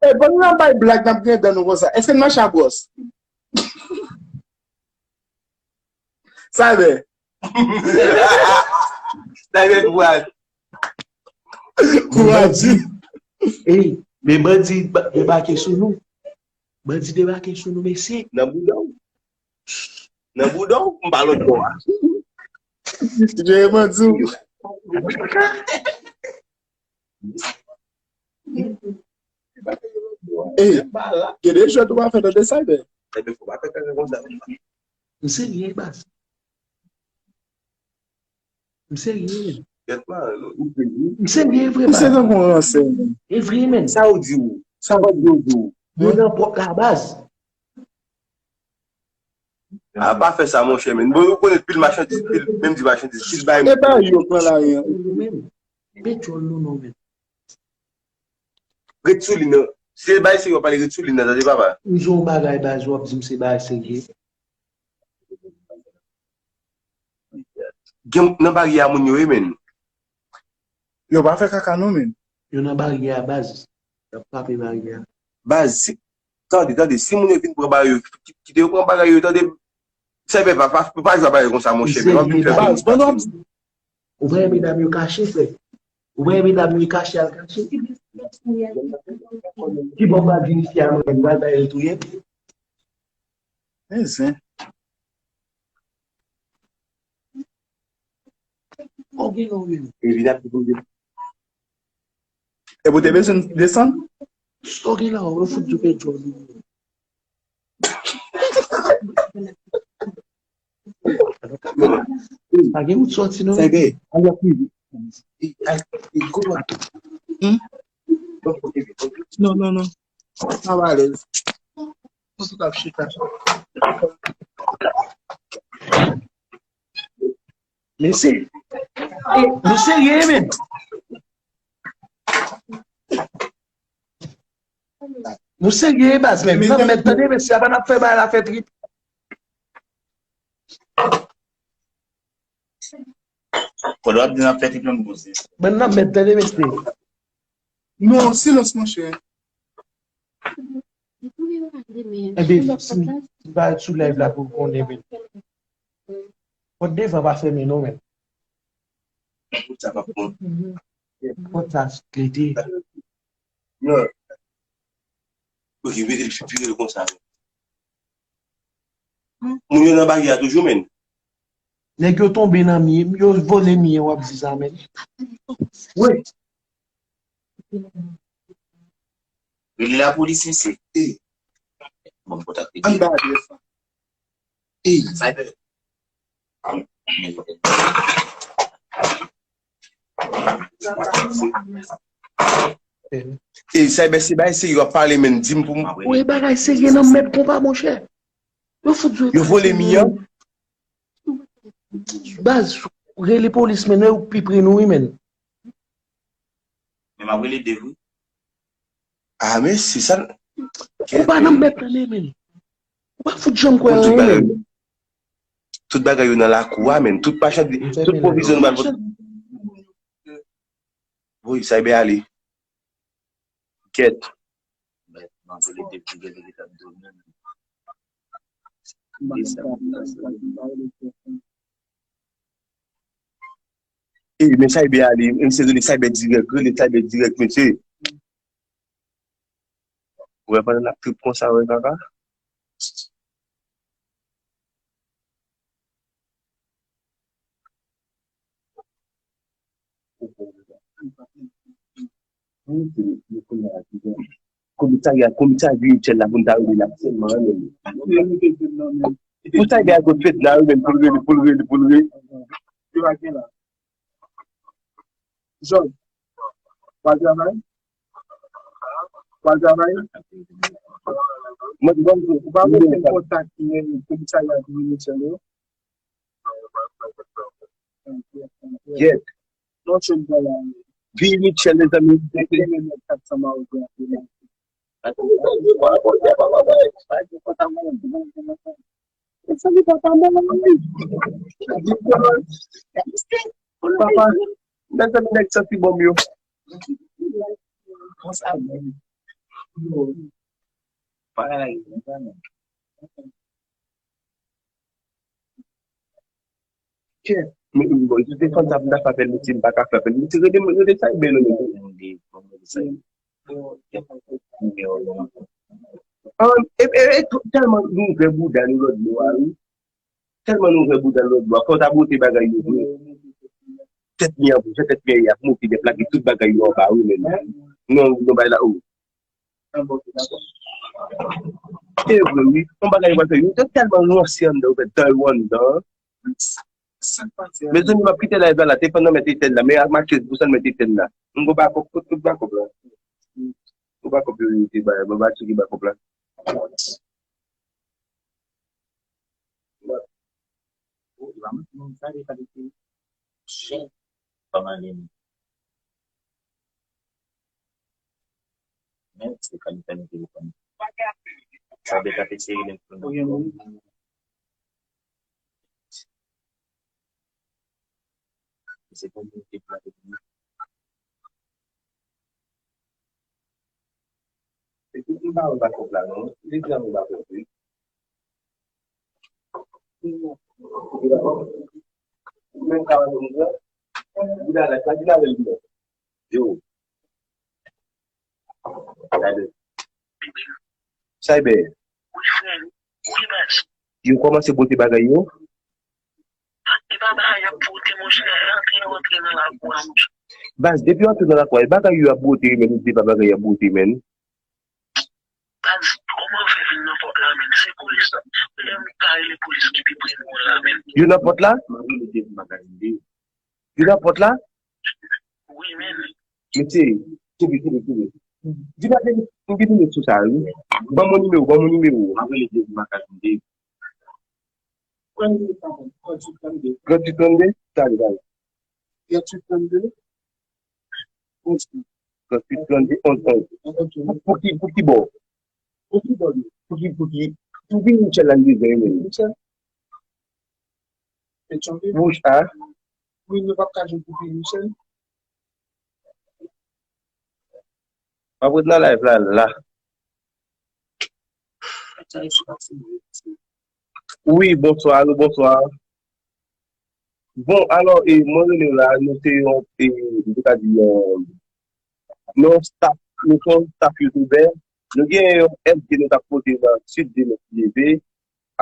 E bon, nou ap bay blag, n ap griyen dan nou konsa. Èske n mache a bwòs? Sa vre. Sa vle di. Ey, men bandi ba- debake sou nou. Bandi debake sou nou, mesye. Nan bouda w. Nan bouda w, m pa lòt bò a. Jere bandi w. Ey, gen de jwèt ou pa fè tande sa, men. M serye, baz. M serye, men. M serye, vre, baz. Misye gen bon ransè, men. E vre, men. Sa ou di ou? Sa ou di ou? Yo nan pòt la, baz. A pa fè sa, monchè, men. Bon, ou konnen pil machandiz, pil, menm di machandiz, pil bay. E pa yo pran lari an. Men, men djòl nou non, men. Ret sou li nan. Se bay serye w ap pale, ret sou li nan, tande papa. M di w yon bagay, baz, w ap di m se bagay serye. Gen nan baryè a moun yo ye, men. Yo pa fè kaka non, men. Yo nan baryè a, baz. Y ap frape baryè a. Baz, si, tande, tande, si moun yo vin pran bagay yo, ki- kite yo pran bagay yo, tande. Sèvè pa, pa, pa jwe bagay konsa, monchè, men w ap vin fè. Baz, pandan w ap Ou wè medam yo kache, frè. Ou wè medam yo kache al kache. Ki bò m pral vin isi a mwen, m pral bay yo touye. Men zen. Ou gen non, men. E vin ap di pou m di. E pou te bezwen desann? Sa w gen la, ou fout di w pèdi w. Pa gen wout sòti non. Sa gen. Ay, ap rive. Ay, ay, kote w ap? Hmm? Non, non, non. Sa va alèz. Mwen sou tap chita. Mesye, e, nou serye, men. Nou serye, baz, men. Nan mèt, tande, mesye, apa n ap fè bagay la fè trip. Kote w ap di n ap fè trip, yon bouse. Ban nan mèt, tande, mesye. Non, silans, monchè. Ebyen, si, si pa sou live la pou konnen, men. Pòt devan pa fèmen non, men. Sa pa bon. Pòt sa klete. Non. Ok, mete l pi rèd konsa. Moun yo nan baryè a toujou, men. Nèg yo tonbe nan mi, yo vole mi an, w ap di sa, men. Wi. Rele lapolis, mesye. Ey. Bon, kontak li. Ann ba adrès la. Ey. Cyber. Ey, Cyber, se bagay serye w ap pale, men, di m pou m. Wi, bagay serye nan mèt konpa, monchè. Yo fout jwe. Yo vole mi an. Baz, rele polis, men, yo pi pre nou, wi, men. Men m ap rele Dave, wi. Ah, men se sa. Ou pa nan mèt tande, men. Ou pa fout janm kwè anyen, men. Tout bagay yo nan lakou a, men. Tout machandiz, tout pwovizyon nou pral pote. Wi, Cyber ale. Kèt. E, men Cyber ale, misye rele Cyber dirèk, rele Cyber dirèk, mesye. Ou wè pandan n ap trip konsa, wè kaka. Komisarya, komisarya Guy Michel la pou n ta rele la sèlman, men. Komisarya Guy Michel la, men, pou l rele, pou l rele, pou l rele. Jòn, w al travay? W al travay? Mwen, mwen, ou pa mete kontak komisarya Guy Michel yo? Yes. Guy Michel, mezanmi. Mezanmi, papa mwen. Papa, mezanmi, nèg santi bòm yo. Konsa, mezanmi. Yo. Pa la, yo, konsa, non. Kè. Men, bon, si se fanm sa pou m ta fè apèl, mesye, m pa ka fè apèl. Mesye, rele, rele Cyber non, mesye. An, e, e, e, tèlman nou ouvè bouda nou lòt bò a, wi. Tèlman nou ouvè bouda nou lòt bò a, fò ta bwote bagay yo vre. Tèt mi an, tèt mi an, y ap moute deplake tout bagay yo anba, wi, men. Non, non, bay la, o. E vre, wi. Yon bagay yo pral fè, yo tèlman ranse anndan, yo fè dan yo anndan. Mezanmi, m ap kite live la, la, te pandan mèt etèn la, men ak matches pou sa l mèt etèn la. M go bakòp, kot, kot bakòp la? Go bakòp yo, yo te bay, bon, ba tcheke bakòp la. Men se kalite nèg yo konn. Sa beta te seri nèg konn. Se konn moun ki plante. Epi m pa wè bakòp la non. Li di an bakòp wi. Menm ka wè moun nan. Li la la, sa di la lè li la. Yo. Gade. Cyber. Wi, frè m. Wi, baz. Yo kòmanse pote bagay yo. E pa bagay y ap pote, monchè, antre yo antre nan lakou a, monchè. Baz, depi yo antre nan lakou a, e bagay yo ap pote, men, se pa bagay y ap pote, men. Baz, kòman yo fè vin nan pòt la, men? Se polis la. Lè m ka rele polis ki pi pre nou an la, men. Yo nan pòt la? Yo nan pòt la? Wi, men. Mesye, kenbe, kenbe, kenbe. Di pa gen, gen minit sou sa, wi. Ban mwen nimewo, ban mwen nimewo. M ap rele Jezi Makak, m te. Tranntuit trannde? Tande, tande. Tranntuit trannde, onz onz. Tranntuit trannde, onz onz. Pou, pou ki, pou ki bò? Pou ki bò li? Pou ki, pou ki, pou ki Michel la li bezwen, wi. Michel? Petyonvil? Wouch a? Wi, nou p ap ka jwenn pou ki Michel? M ap ret nan live la, la. Wi, bonswa, alo, bonswa. Bon, alò, e, mwen rele w la, nou se yon, e, nou ta di yon, nou staff, nou se yon staff youtubè. Nou gen yon èd ke nou t ap pote nan Sud de Mèt Leve.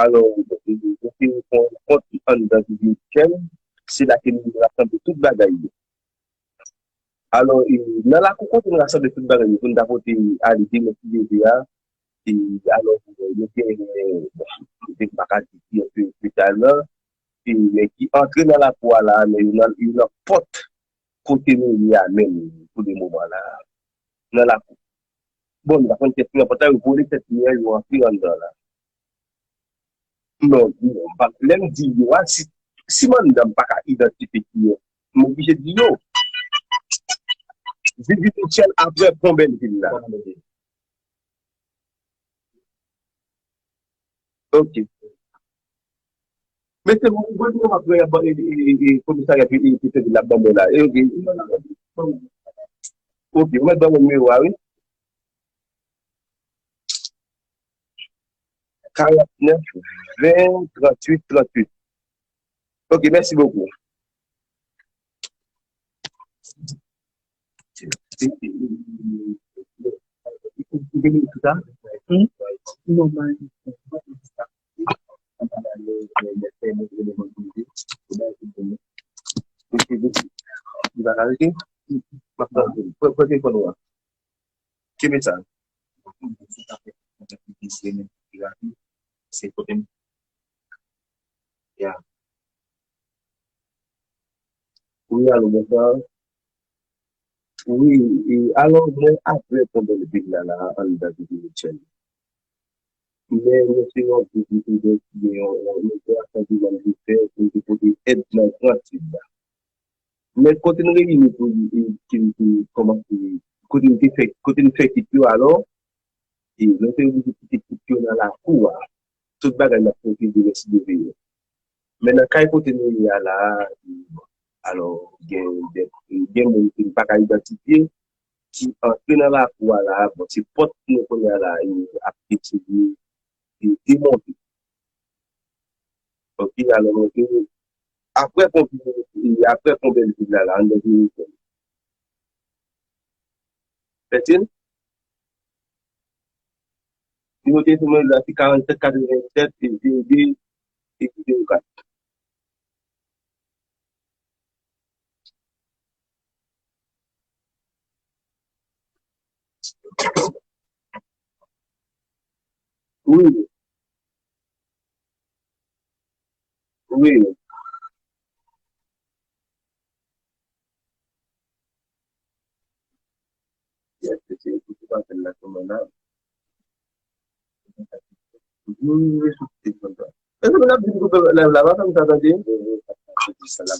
Alò, e, nou te fè yon kont anndan Vivi Michel. Se la ke nou rasanble tout bagay yo. Alò, e, nan lakou kote nou rasanble tout bagay yo pou n ta pote ale demen ki leve a, e, alò, yo gen, bon, m pa ka di ki espesyal la, e, men ki antre nan lakou a la, men yo nan, yo nan pòt kote nou ye a menm pou le moman la, nan lakou. Bon, nou pa konn kiyès ki nan pòt la, yo vole tèt li an, yo antre anndan la. Non, non, m pa, lè m di yo a, si, si m anndan m pa ka idantifye ki yo, m oblije di yo. Vivi Michel apre Pon Bèlvil la. Ok. Mesye, mwen, mwen, mwen, mwen, mwen, e, e, e, komisarya ki, ki, ki fè la ban mwen la. E, ok. Ok, ou mèt ban mwen nimewo a, wi. Karant nèf, ven, tranntuit, tranntuit. Ok, mèsi bokou. Ou gen minit pou sa? Hmm? Non, man. Li pa ka rete? M ap pran, pran, pran telefòn ou a. Kenbe sa. Se kote m. Ya. Wi, alo, bonswa. Wi, e, alò, mwen apre pandan l vin la, la, anndan Vivi Michel. Men, mwen se yon group youtubè ki gen yon, yon, yon asantiman de fè pou te pote èd nan gran sid la. Men kote n reyini pou, e, ki, ki kòmanse, kote n te fè, kote n fè kit yo, alò, e, nou te oblije kite kit yo nan lakou a. Tout bagay n ap pote demen si Dye vle. Men nan kay kote nou ye a la a, e, alò, gen, gen, gen moun ki n pa ka idantifye, ki antre nan lakou a la a, bon, se pòt nou kounye a la a, e, ap eseye, e, demonte. Ok, alò, nou te, Apre pon vini, apre pon bèl vil la, la, anndan vini. Pèsin? Nimewo telefòn mwen la se karannsenk katrevennsèt zewo de zewo kat. Wi. Wi. Yes, se, se, se pa fè l la kòman la. Wi, wi, wi, sou ti konsa. Èske moun ap di m koupe live la, pa fè m sa tande? Wi, wi, ap di sa la.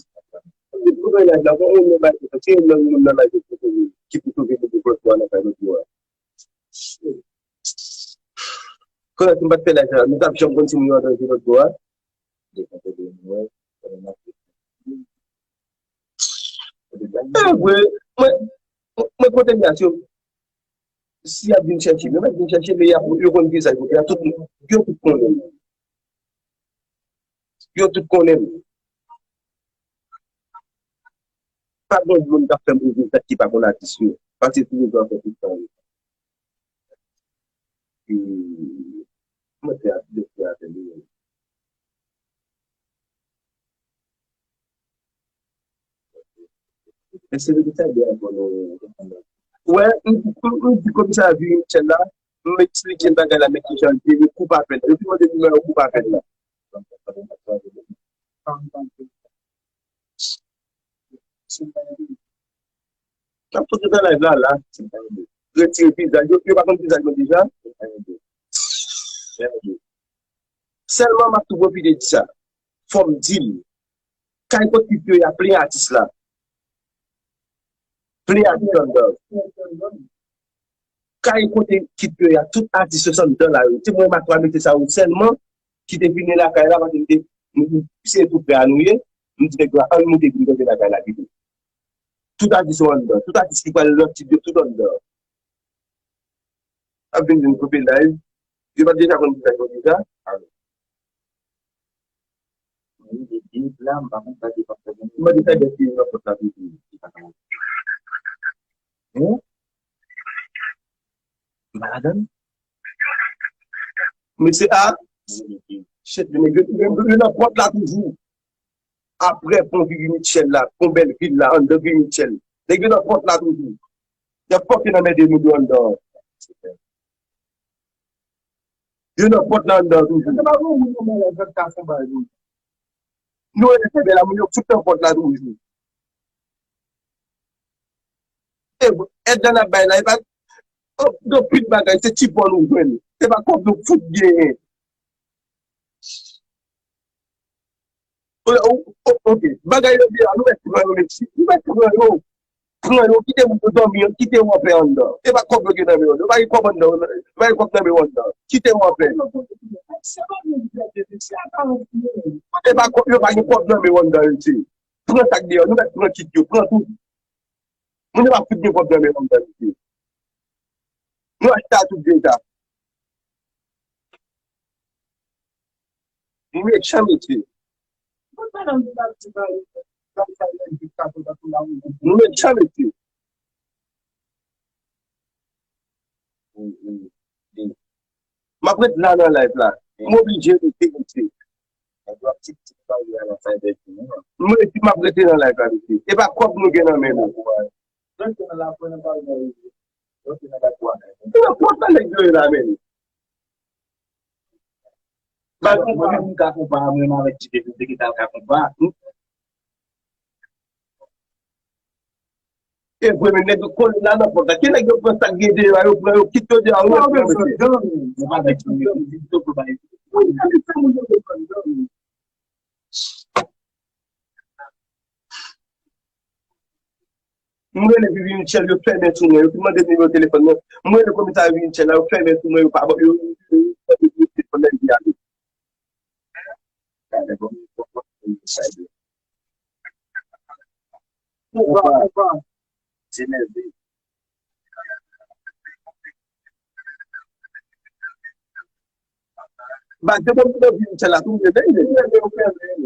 Ap di m koupe live la, bon, moun nan bay, se yon lòt moun nan bay, ki pou sove moun pou pran nan kay lòt bò a. Konnen si m pa t fè live la, nou t ap janm konn si moun yo antre sou lòt bò a. E vre, mwen, mwen, mwen kote m ye a, si yo, si y ap vin chèche m, yo mèt vin chèche m, men y ap, yo konn ki sa yo kote a, tout, yo tout konnen m. Yo tout konnen m. Pa gen moun k ap fè m ouvri tèt ki pa konn atis yo. Paske tou le jan fè tout tan. E, mwen fè a, mwen fè a, fè li. Wè, m, m, m di komisè a vini Michel la, m eksplike l bagay la, men ki jan l te ye, koup apèl. Yo te mande nimewo, koup apèl la. N ap sot nan live la, la. Retire vizaj. Yo, yo pa konn vizaj mwen deja. Sèlman m ap tou pwofite di sa. Fò m di l. Kay kot kit yo ye a, plen atis la. Plen atis anndan. Kay kote kit yo ye a, tout atis yo se anndan la yo. Se mwen Matwa mete sa yo sèlman ki te vini lakay la, paske m te, m, se tou frè a nou ye. M di nèg yo, ann moute vin gade lakay la pito. Tout atis yo anndan. Tout atis ki pral lòt kit yo, tout anndan. Ap vin vin koupe live. Yo pa t deja konn ki sa yo deja. Mwen de dev la, m pa konn sa ki pap fè moun. Mwen de sa de ki nan pòt la toujou. Hein? M pa ladann? Mesye a, shit, nèg yo, yo, yo nan pòt la toujou. Apre pon Vivi Mitchell la, pon Bèlvil la, anndan Vivi Mitchell. Nèg yo nan pòt la toujou. Y ap fòk yo nan mède moun yo anndan an. Yo nan pòt la anndan toujou. Nou rete bèl la, moun yo fout nan pòt la toujou. E, èd la n ap bay la, e pa, oh, gen pil bagay, se ti pòl ou jwenn. Se pa kòb nou fout genyen. O, o, o, ok. Bagay yo di a, nou mèt pran yo, mesye. Nou mèt pran yo. Pran yo, kite moun yo dòmi, kite yo anpè anndan. E pa kòb yo gen nan men yo. Yo pa gen kòb anndan, yo pa gen kòb nan men yo anndan. Kite yo anpè. E pa kòb, yo pa gen kòb nan men yo anndan, mesye. Pran sa k deyò, nou mèt pran kit yo, pran tout. Moun yo pa fout gen kòb nan men yo anndan, mesye. Nou achte a tout deja. Nou mechan, mesye. Nou mechan, mesye. M ap ret la nan live la. M oblije rete, mesye. M rete, m ap rete nan live la, mesye. E pa kòb nou gen nan men nou. Nan pòt la nèg yo ye la, men. Mwen menm m ka konpa, mwen menm avèk Ti Pepè, m te gentan al ka konpa. E vre, men nèg yo kole la nan pòt la. Ki nèg yo pran sa k gen deyò a, yo pran yo kit yo deyò a, yo pran yo. M rele Vivi Mitchell, yo fèmen sou mwen. Yo fin mande m nimewo telefòn mwen. M rele komisè Vivi Mitchell la, yo fèmen sou mwen, yo pa ban, yo, yo, yo, yo, telefòn nan, yo ale. Gade bon, bon, bon, bon, sa yo. Konpa, konpa. Se nève. Ba, de bon, bon, Vivi Mitchell la, tou mwen, men, men, men, men, men.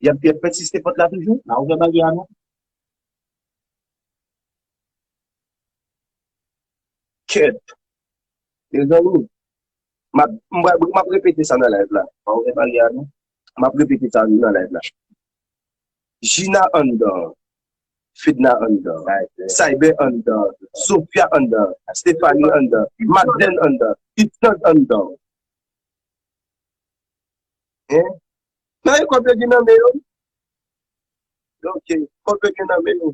Y ap, y ap pèsiste pòt la toujou? N a ouvè baryè a nou? Kèt. Mezanmi, m ap, m ap, m ap repete sa nan live la. N a ouvè baryè a nou? M ap repete sa nan live la. Gina anndan. Fedna anndan. Cyber anndan. Sophia anndan. Stephanie anndan. Madeleine anndan. Itzland anndan. Hein? Nan e kòb yo gen nan men yo? Ok, kòb yo gen nan men yo.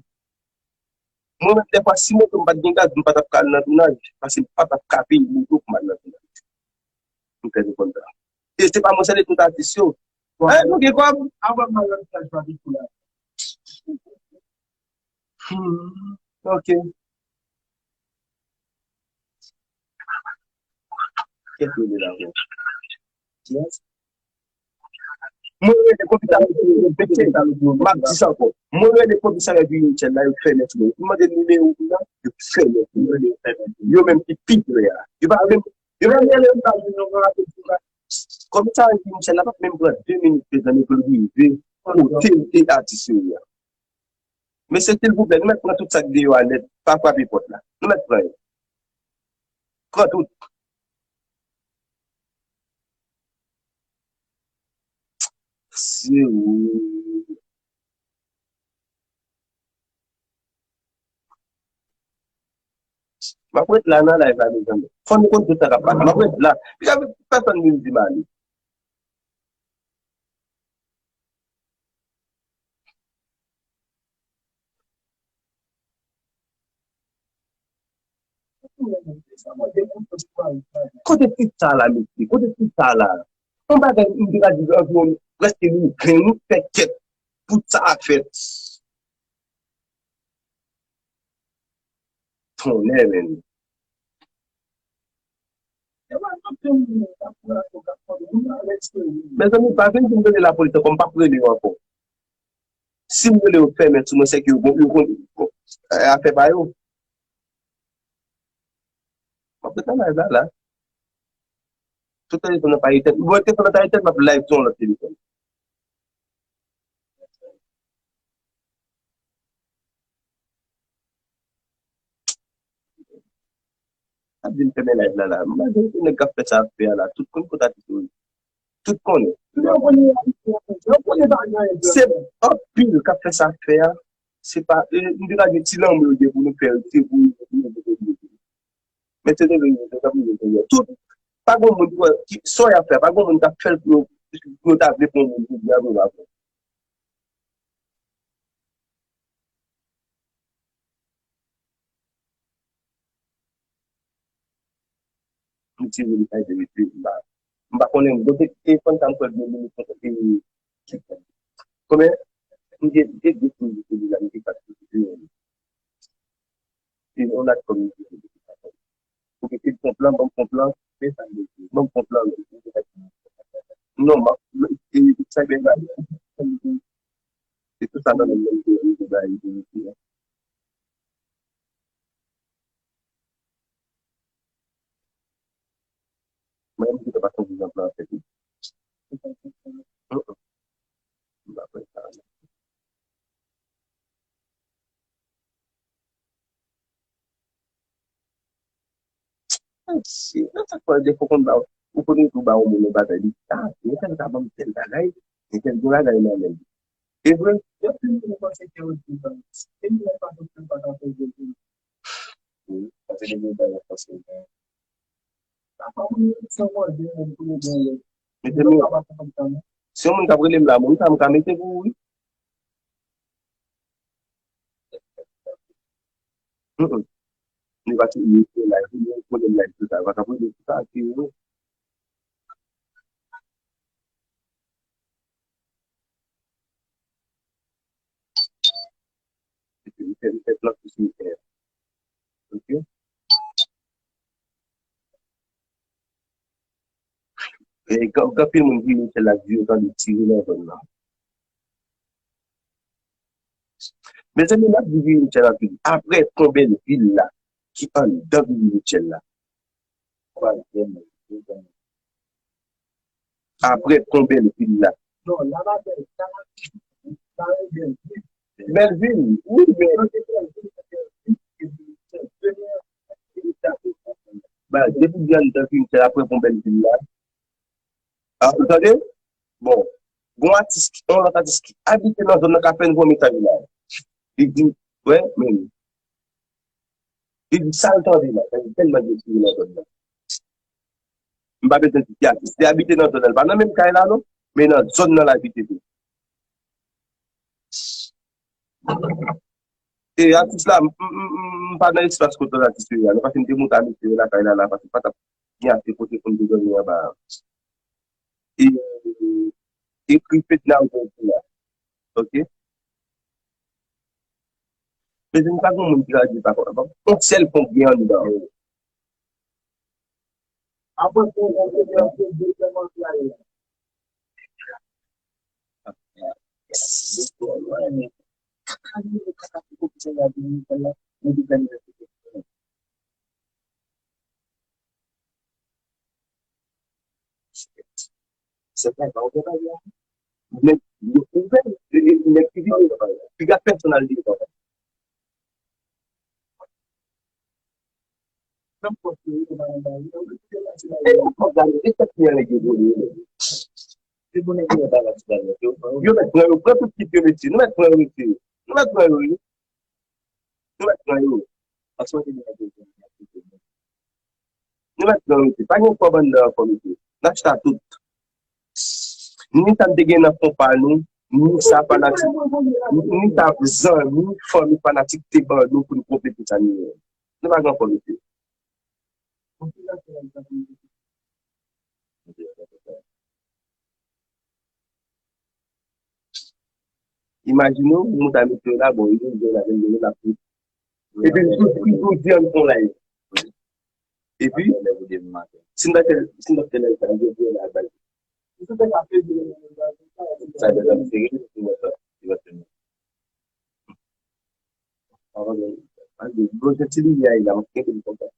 Mwen menm, dèfwa, si moto m pa t gen gaz, m pa t ap ka al nan tounaj, paske m pa t ap ka peye moto pou m al nan tounaj. M fè nou konn sa. E se pa mwen sèl, e tout atis yo. Bon, eh, nou gen kòb? Avan m al nan tounaj, pa vin pou la. Hmm, ok. Kèt rele la, bon. Yes. Mwen rele komisarya Guy Michel, m ap di sa ankò. Mwen rele komisarya Guy Michel la, yo fèmen sou mwen. Mwen mande nimewo moun nan, yo fèmen sou mwen. Yo menm ki pi pre a. Yo pa menm, yo pa menm rele m pa di non, mwen raple di la. Komisarya Guy Michel la pa menm pran de minit, mezanmi, pou l rive kote l te atis yo ye a. Mesye, silvouplè, nou mèt pran tout sa k deyò a nèt, pa frape pòt la. Nou mèt pran yo. Pran tout. Zewo. M ap ret la nan live la, mezanmi. Fò nou konn tout sa k ap pase. M ap ret la. Piga pèsonn vin di m ale. Kote tit sa la, mesye? Kote tit sa la? Yon bagay m te ka di anviwon prèske minit ven, nou fè kèt pou sa a fèt. Tonnè, men. Mezanmi, pa vin di m rele lapolis ankò, m p ap rele yo ankò. Si m rele yo fèmen sou mwen, se ke yo, yo konn, bon, afè pa yo. M ap ret nan live la, la. Tout telefòn nan pa etèn. Bon, telefòn nan ta etèn, m ap live sou yon lòt telefòn. Ap di m fèmen live la la. Majorite nèg k ap fè sa ap fè a la, tout konn kote atis yo ye. Tout konnen. Se anpil k ap fè sa ap fè a. Se pa, e, m te ka di ti lanmou yo gen pou nou fè, se pou yo, pou yo, pou yo, pou yo. Men se de rezo, se sa pou yo fè. Tout, pa gen moun ki, ki, sa y ap fè, pa gen moun k ap fè l pou yo, pou yo ta vle pran moun pou diab yo pa pran. M tire li kay de mete, m pa, m pa konnen, m te, telefòn sa m kwè byen li, li, li, konbyen? M te, m te di pou li, pou li la, m te kat pou li. Se yon lat kòm li. Ou mete l konplan, ban m konplan, ban m konplan. Non, m ap, e, sa gen la. Se tout sa nan menm menm ke li bay, li, li, li. Mwen, m gentan pa sonje jan plan an fèt wi. Mm, mm. M pa kwè sa. Ay, si, nan sa k fè defo konn ba w, ou konn tou ba yon moun yon bagay, li ta, men tèl ka ban m tèl bagay, men tèl gen bagay nan men l. E vre? Yo fin moun panse ke yo di ban. E moun pa konn pa ka fè jodi. Wi, paske gen moun bagay panse. Mete m yo. Si yon moun k ap rele m la, moun sa m ka mete pou ou wi. Mm, mm. Li pa ti li te live, li konnen live tout sa, pa ka poze tout sa, ki yo. Epi li fè, li fè plan pou sou tè. Ok? E gen, gen anpil moun ki vin fè la di yo tande tire nan zòn nan. Mezanmi, n ap di Viri Mitchell anpil. Apre Konbèl Vil la, ki anndan Viri Mitchell la. Apre Konbèl Vil la. Bèl Vil, wi, men. Ba, depi di anndan Viri Mitchell apre Konbèl Vil la. Ah, ou tande? Bon, gon atis ki, yon lòt atis ki abite nan zòn nan ka fè n voye mesaj la. Li di, wè, men, li di sa l tande la, li tèlman gen sou nan zòn nan. M pa bezwen di ki atis. Li abite nan zòn nan, li pa nan menm kay la non, men nan zòn nan l abite tou. E atis la, m, m, m, m, m pa nan espas kote atis yo ye a, non, paske m te monte a mesye yo lakay la, la, paske pa t ap gen ase kote pou m te dòmi anba a. E, ekri Fedna Gonkou la. Ok? Mezanmi, pa gen moun ki ka di pa konn. Yon sèl ponp gen anndan. Apre pou yon gwo pwoblèm antre la. Se pa pa ou te pale a. Nèg yo ouvè, e, e, nèg ki vini, piga pèsonalite. E yo konn gade, e tèt li anlè gen vole yo. Se bon nèg yo ba la ti bagay yo. Yo mèt pran yo, pran tout kit yo mete. Nou mèt pran yo mete. Nou mèt pran yo, wi. Nou mèt pran yo. Paske nou te gen. Nou mèt pran yo mete. Pa gen kòb anndan ankò mete. N achta tout. Ni sa n te gen nan konpa nou, ni sa fanatik, ni sa zanmi, fanmi fanatik te ban nou pou nou konplete sa nou ye. Nou pa gen ankò mete. Imajine w, moun sa mete yo la, bon, yo vin la, vin la, vin la. Epi, li tou, li tou di an fon live. Epi, si n pa te, si n pa te live, sa, yo di la, bay. Sa, yo di, se li, li va fè, li va fè. Bon, se ti li, li la, mwen, mwen, mwen, mwen.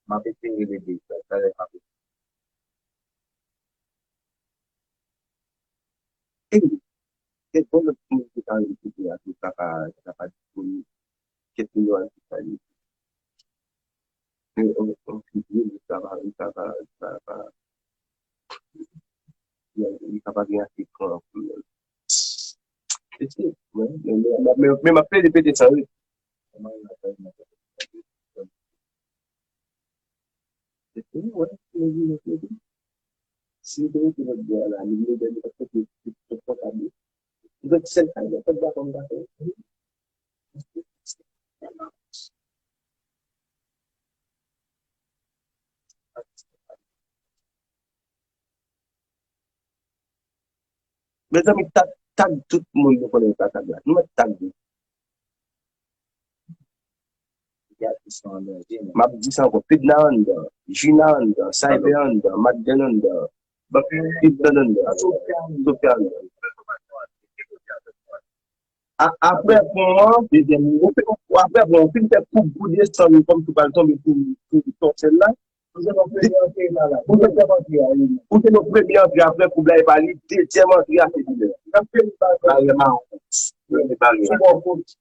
M ap eseye rele Dave la. Talè m ap eseye. Ey, gen bon lòt moun ki ka rele Dave la, ki ta ka, ki ta pa disponib. Kèt nimewo a ki sa ye. Yon, yon, yon figi, li ta pa, li ta pa, li ta pa, li ta pa gen ase kran pou l. Se, se, men, men, men, men, men m ap plede pete sa, wi. Se, se, wè, se, se, se, se. Si w te rete lòt bò a la, li vle di, li pa t konpòtab. Donk, sèl sa, li pa t dakò, m dakò. Mezanmi, tag, tag tout moun nou konnen nan tag la. Nou mèt tag yo. M ap di sa ankò. Fedna anndan, Jina anndan, Cyber anndan, Magden anndan, Ibdan anndan, Sofia anndan. A, apre pon an, dezyèm, ou fin, apre pon an, ou fin fè koub pou desann kòmsi w pral tonbe sou, sou, sou sèn la. Ou se nan premye antre la, la. Ou se nan premye antre, apre koub la, e pa li, dezyèm antre a, se li menm. Nan premye bagay. Barè mawon. Premye barè. Sou bò goch.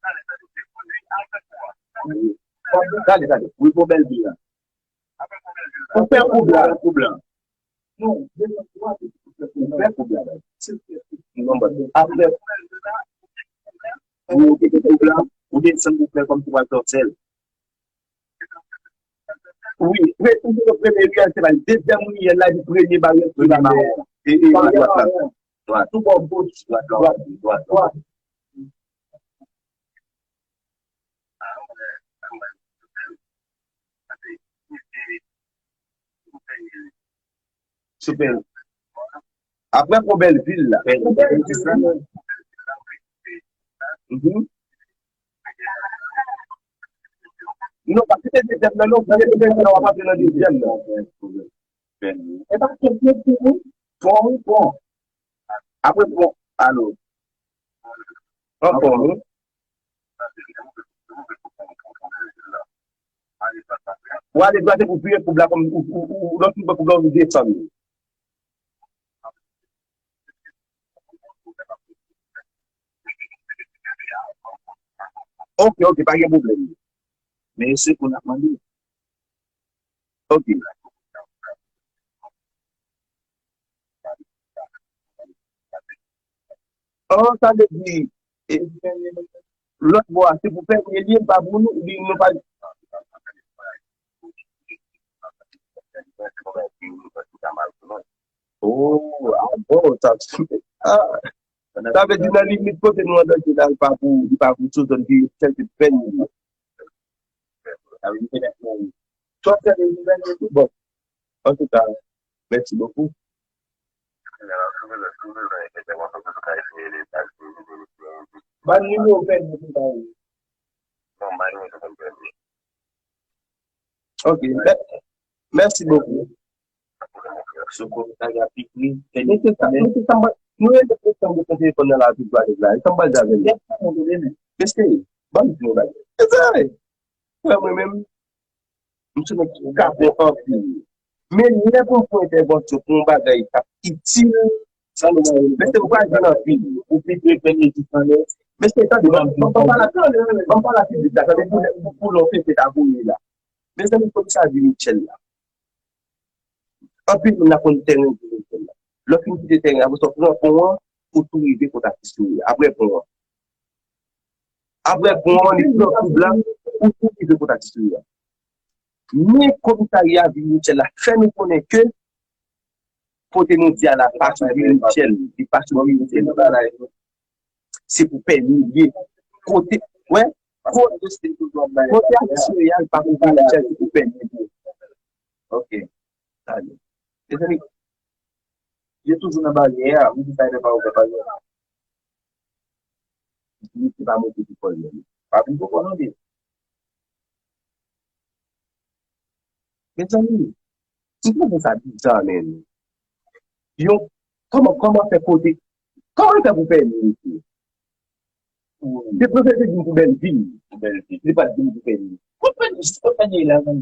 Gade, gade. Wi, pou bèl vi la. Ou fè koub la, koub la. Ou fè koub la, la. Non, bon. Apre, ou te koub la, ou desann, ou fè kòmsi w al sòsèl. Wi, wi, ou te premye riyèl, se pa li. Dezyèm riyèl la, li premye barè ki la. E, e, dwat la. Dwat. Tou bò goch. Dwat, dwat, dwat, dwat. Sou Pèl. Apre pon Bèlvil la. Mhm. Non, pa kite dezyèm nan, non, kite dezyèm nan, w ap antre nan dezyèm nan. E pa kite pou ou, bon, bon. Apre, bon, alo. Ankò, wi. W ale dwat epi w vire koub la kòm ou, ou, ou, ou, lòt moun pran koub la, ou desann li. Ok, ok, pa gen pwoblèm. Men se pou n ap mande. Ok. Oh, sa vle di, e, lòt bò a, se pou pèp li ye, li pa pou nou, li, nou pa. Oh, ah, bon, sa, ah, sa vle di nan limit kote nou an danje la, li pa pou, li pa pou sou zòn ki sèl se pèn li ye. Bon, antouka, mèsi bokou. Ban nimewo pèn li pou ba ou. Ok, mè-, mèsi bokou. Sou komisarya Pikni, Mete sa, mete sa, mwen, nou rete pou tango pou telefòn nan la pi dwa nèg la. E sa m pral di avè l. Mesye, ban m di yon bagay. E sa, frè mwen menm, m se nèg ki kapon anpil. Men lè pou m fè entèvansyon pou yon bagay k ap itil, mesye, m pral di l anpil. Ou pi pre fè ekipan yo. Mesye, tande, ban m, ban m pale a, ban m pale a piblik la, tande, pou lè, pou, pou lè w fè fèt a voye la. Mezanmi, komisarya Guy Michel la. Anpil moun ap konn tèren Guy Michel la. Lè w fin kite tèren an, apre sa w pran pon an, ou tou rive kot atis yo ye. Apre pon an. Apre pon an, li pran koub la, ou tou rive kot atis yo ye. Men komisarya Guy Michel la fè nou konnen ke kote nou di a la pa sou Guy Michel, li pa sou Guy Michel. Se pou pèmi li ye. Kote, wè, kote, kote atis yo ye a, li pa pou Guy Michel, se pou pèmi li ye. Ok. Tande. Mezanmi, yo toujou nan baryè a, wi, sa yo pa ouvè baryè a. Li se pa monte sou kò l menm. Pa vin poko non li. Mezanmi, m twouve sa bizar, menm. Yon, kòman, kòman fè kote, kòman fè pou pèmi, mesye? Depi w te di m pou Bèlvil, pou Bèlvil, li pa t di m pou pèmi. Kot pèmi, kot pèmi la, menm?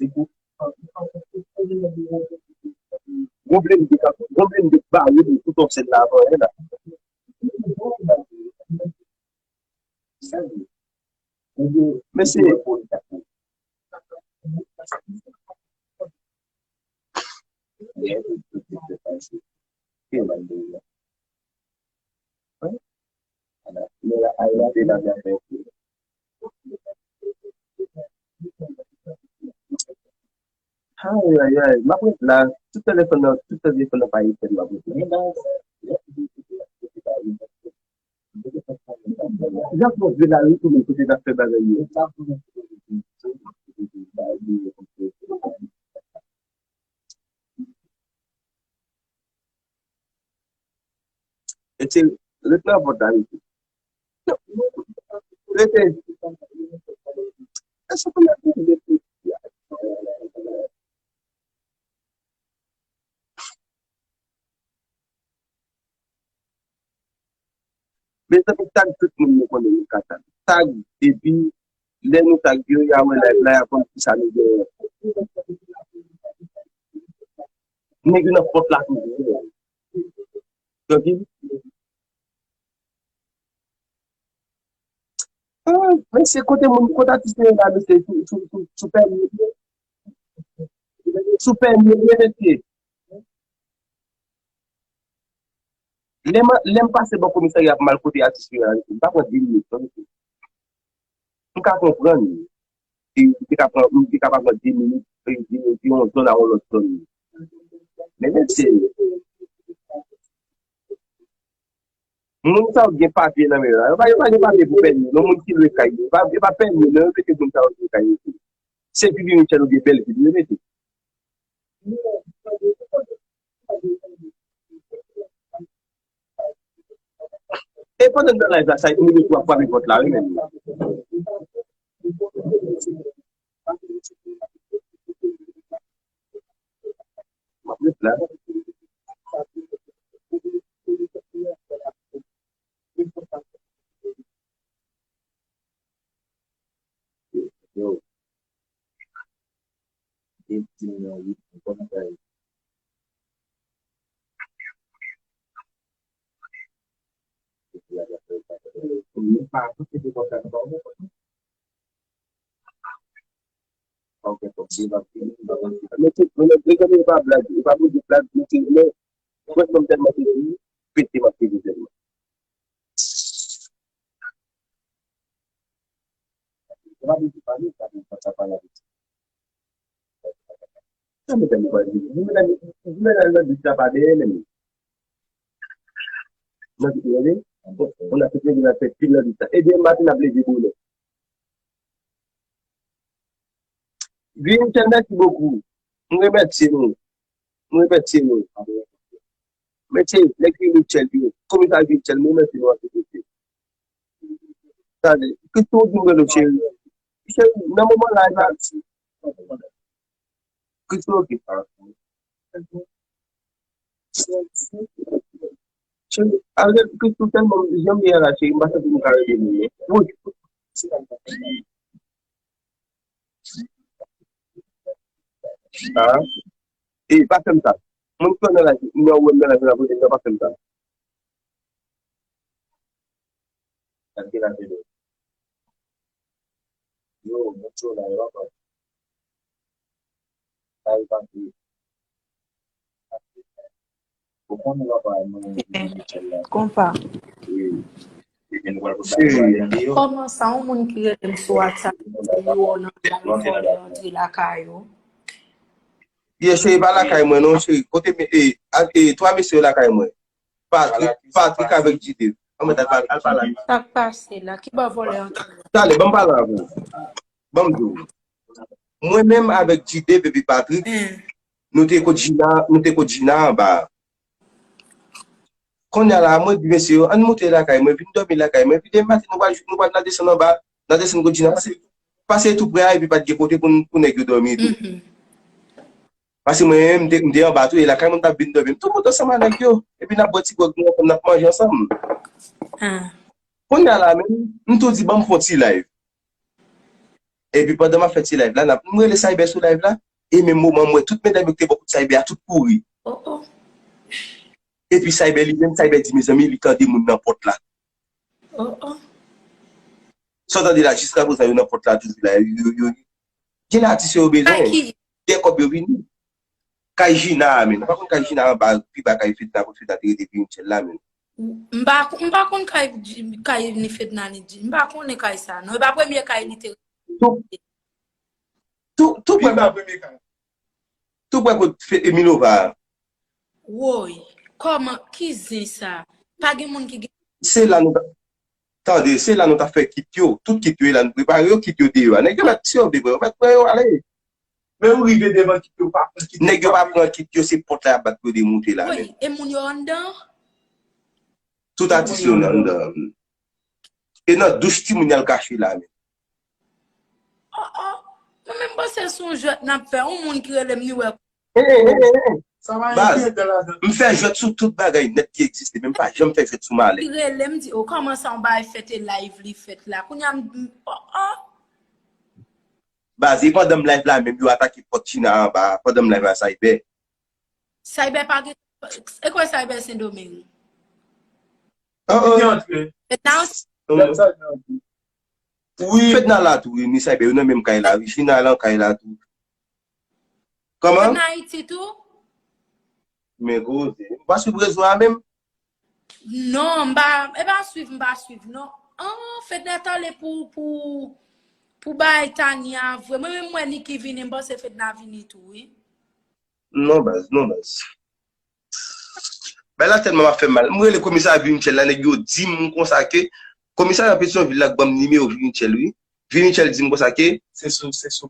ti kou. Gon blende k ap, gon blende k bare pou tout sèn la avan la. Men se Ke mal de la. Wi. Ala, men la, ay la, de la, de la, de la. Ay, ay, ay, m ap ret la. Tout telefòn nan, tout telefòn nan pa etèn, m ap ret la. Jan pou vin la, retounen kote n ap fè bagay yo. Mesye, ret nan vòt la, mesye. Rete. Èske pou n ap vin? Mezanmi, tag tout moun nou konnen nou ka tag. Tag, epi lè nou tag yo, y a wè live la, y a konn kisa nou genyen. Nèg yo nan pòt la toujou. Tande? Ah, mesye, kote moun, kote atis mwen la, mesye, sou, sou, sou, sou pèmi. Sou pèmi, mesye. Lè m, lè m pase bò komisarya pou m al kote atis yo a, m pa pran de minit, non, mesye. M ka konprann, e, m te ka pran, m te ka pa pran de minit, e, de, de yon zòn a yon lòt zòn. Men, mesye, moun sa yo gen papye nan men yo la. Yo pa, yo pa gen papye pou pèmi, non, moun ki lwe kay yo. Yo pa, yo pa pèmi, non, yo mete moun sa yo lwe kay yo. Se Vivi Michel oubyen Bèlvil yo mete. E pandan n nan live la, sa e moun yo tou ap frape pòt la, wi, menm. M ap ret la. Yo. Gen ti moun nan wi, kòman sa ye? Ok, ok. Mesye, mesye, mesye, e pa blag, e pa blag, mesye, men, fransman, m tèlman te di, pete, m ap pete tèlman. Ou pa bezwen pale, ou pa bezwen pale avèk li. Sa medam yo pral di? Di medam, di medam nan di sa pa dèyè menm. Nan di, tande? On a fait une affaire pile nan di sa. E demen maten n ap leve bonè. Green Michel, mèsi bokou. M remèsye nou. M remèsye nou. Mesye, nèg Green Michel yo, komisè Green Michel, m remèsye nou anpil, mesye. Tande, Christo di m rele w, cheri. Cheri, nan moman live la, Christo, ok. Cheri, avèk Christo tèlman jan m ye a la, cheri, m pa santi m ka rele moun, non. Wi. Ah. E, pa fè m sa. Moun ki nan live, nou wè m nan live la, kote m nan, pa fè m sa. Gade la tele. Yo, mwen cho la, yo pa. Sa yo pa. Ou konnen papa mwen, Michel la. Konpa. Wi. Epi nou pral pou sa yo. Kòman sa, yon moun ki rele m sou WhatsApp, nimewo nan, vòlè antre lakay ou? Ye, cheri, pa lakay mwen, non, cheri. Kote, e, a, e, twa mesye yo lakay mwen. Patrick, Patrick avèk Jide. An mwen al pale. Sa k pase la? Ki bò vòlè antre? Talè, ban m pale avè w. Ban m di w. Mwen menm avèk Jide epi Patrick, nou te kot Gina, nou te kot Gina anba. Kounye a la, mwen di mesye yo, ann moute lakay mwen, vin dòmi lakay mwen, epi demen maten nou pral, nou pral nan desann anba, nan desann kot Gina, pase, pase tou prè a, epi pa t gen kote pou, pou nèg yo dòmi tou. Paske mwen menm, m te, m te anba tou, e lakay mwen m t ap vin dòmi. M tou moute ansanm a nèg yo, epi n ap bwè ti gwòg nou ansanm, n ap manje ansanm. Kounye a la menm, m tou di, ban m fè yon ti live. Epi pandan m ap fè ti live la, n ap, m rele Cyber sou live la, e menm moman m wè tout medam yo ki te bò kote Cyber a, tout kouri. Epi Cyber li menm, Cyber di, mezanmi, li tande moun nan pòt la. Sa w tande la, jiska prezan yo nan pòt la toujou la, yo, yo, yo, gen atis yo bezwen. Gen kòb yo vini. kay Jina a, men. Ou pa konn kay Jina anba, pi ba kay Fedna, kote Fedna te rete, Virgile la, men. M pa, m pa konn kay, kay ni Fedna ni Jina. M pa konnen kay sa, non. E pa premye kay li te. Tou, tou, tou prè, pi ba premye kay. Tou prè kot Emilova. Woy, kòman, ki zen sa? Pa gen moun ki gen. Se la nou ta, tande, se la nou ta fè kit yo. Tout kit yo, e la nou prepare yo, kit yo deyò a. Nèg yo mèt sove, vre, yo mèt pran yo ale. Men ou rive devan kit yo, pa pran kit yo. Nèg yo pa pran kit yo, se pòt la y ap bat pou yo demoute la. Woy, e moun yo anndan? Tout atis yo anndan. E nan douch timoun y al kache la, men. Oh, oh. Mwen menm panse se yon jwèt n ap fè. Yon moun ki rele m, li wè. Baz, m fè jwèt sou tout bagay nèt ki egziste, men m pa janm fè jwèt sou malè. Li rele m, di, oh, kòman sa, yon bagay fèt e live li fèt la. Kounye a m, oh, oh. Baz, e pandan m live la, menm yo atake pòt Jina anba, pandan m live la, Cyber. Cyber pa gen, e kwè Cyber Sendomeng. Oh, oh. Fedna la tou, wi, ni Cyber, yo nan menm kay la, wi, Jina nan kay la tou. Kòman? Fedna Ayiti tou? Men koze, m pa swiv rezo a menm. Non, m pa, e pa swiv, m pa swiv, non. An, Fedna t ale pou, pou, pou bay Tania, vre. Mwen menm, mwen, li ki vini, m panse Fedna vini tou, wi. Non, baz, non, baz. Bagay la tèlman ap fè m mal. M rele komisarya Virgile la, nèg yo di m konsa ke komisarya Petyonvil la k ban m nimewo Virgile, wi. Virgile di m konsa ke. Se sou, se sou.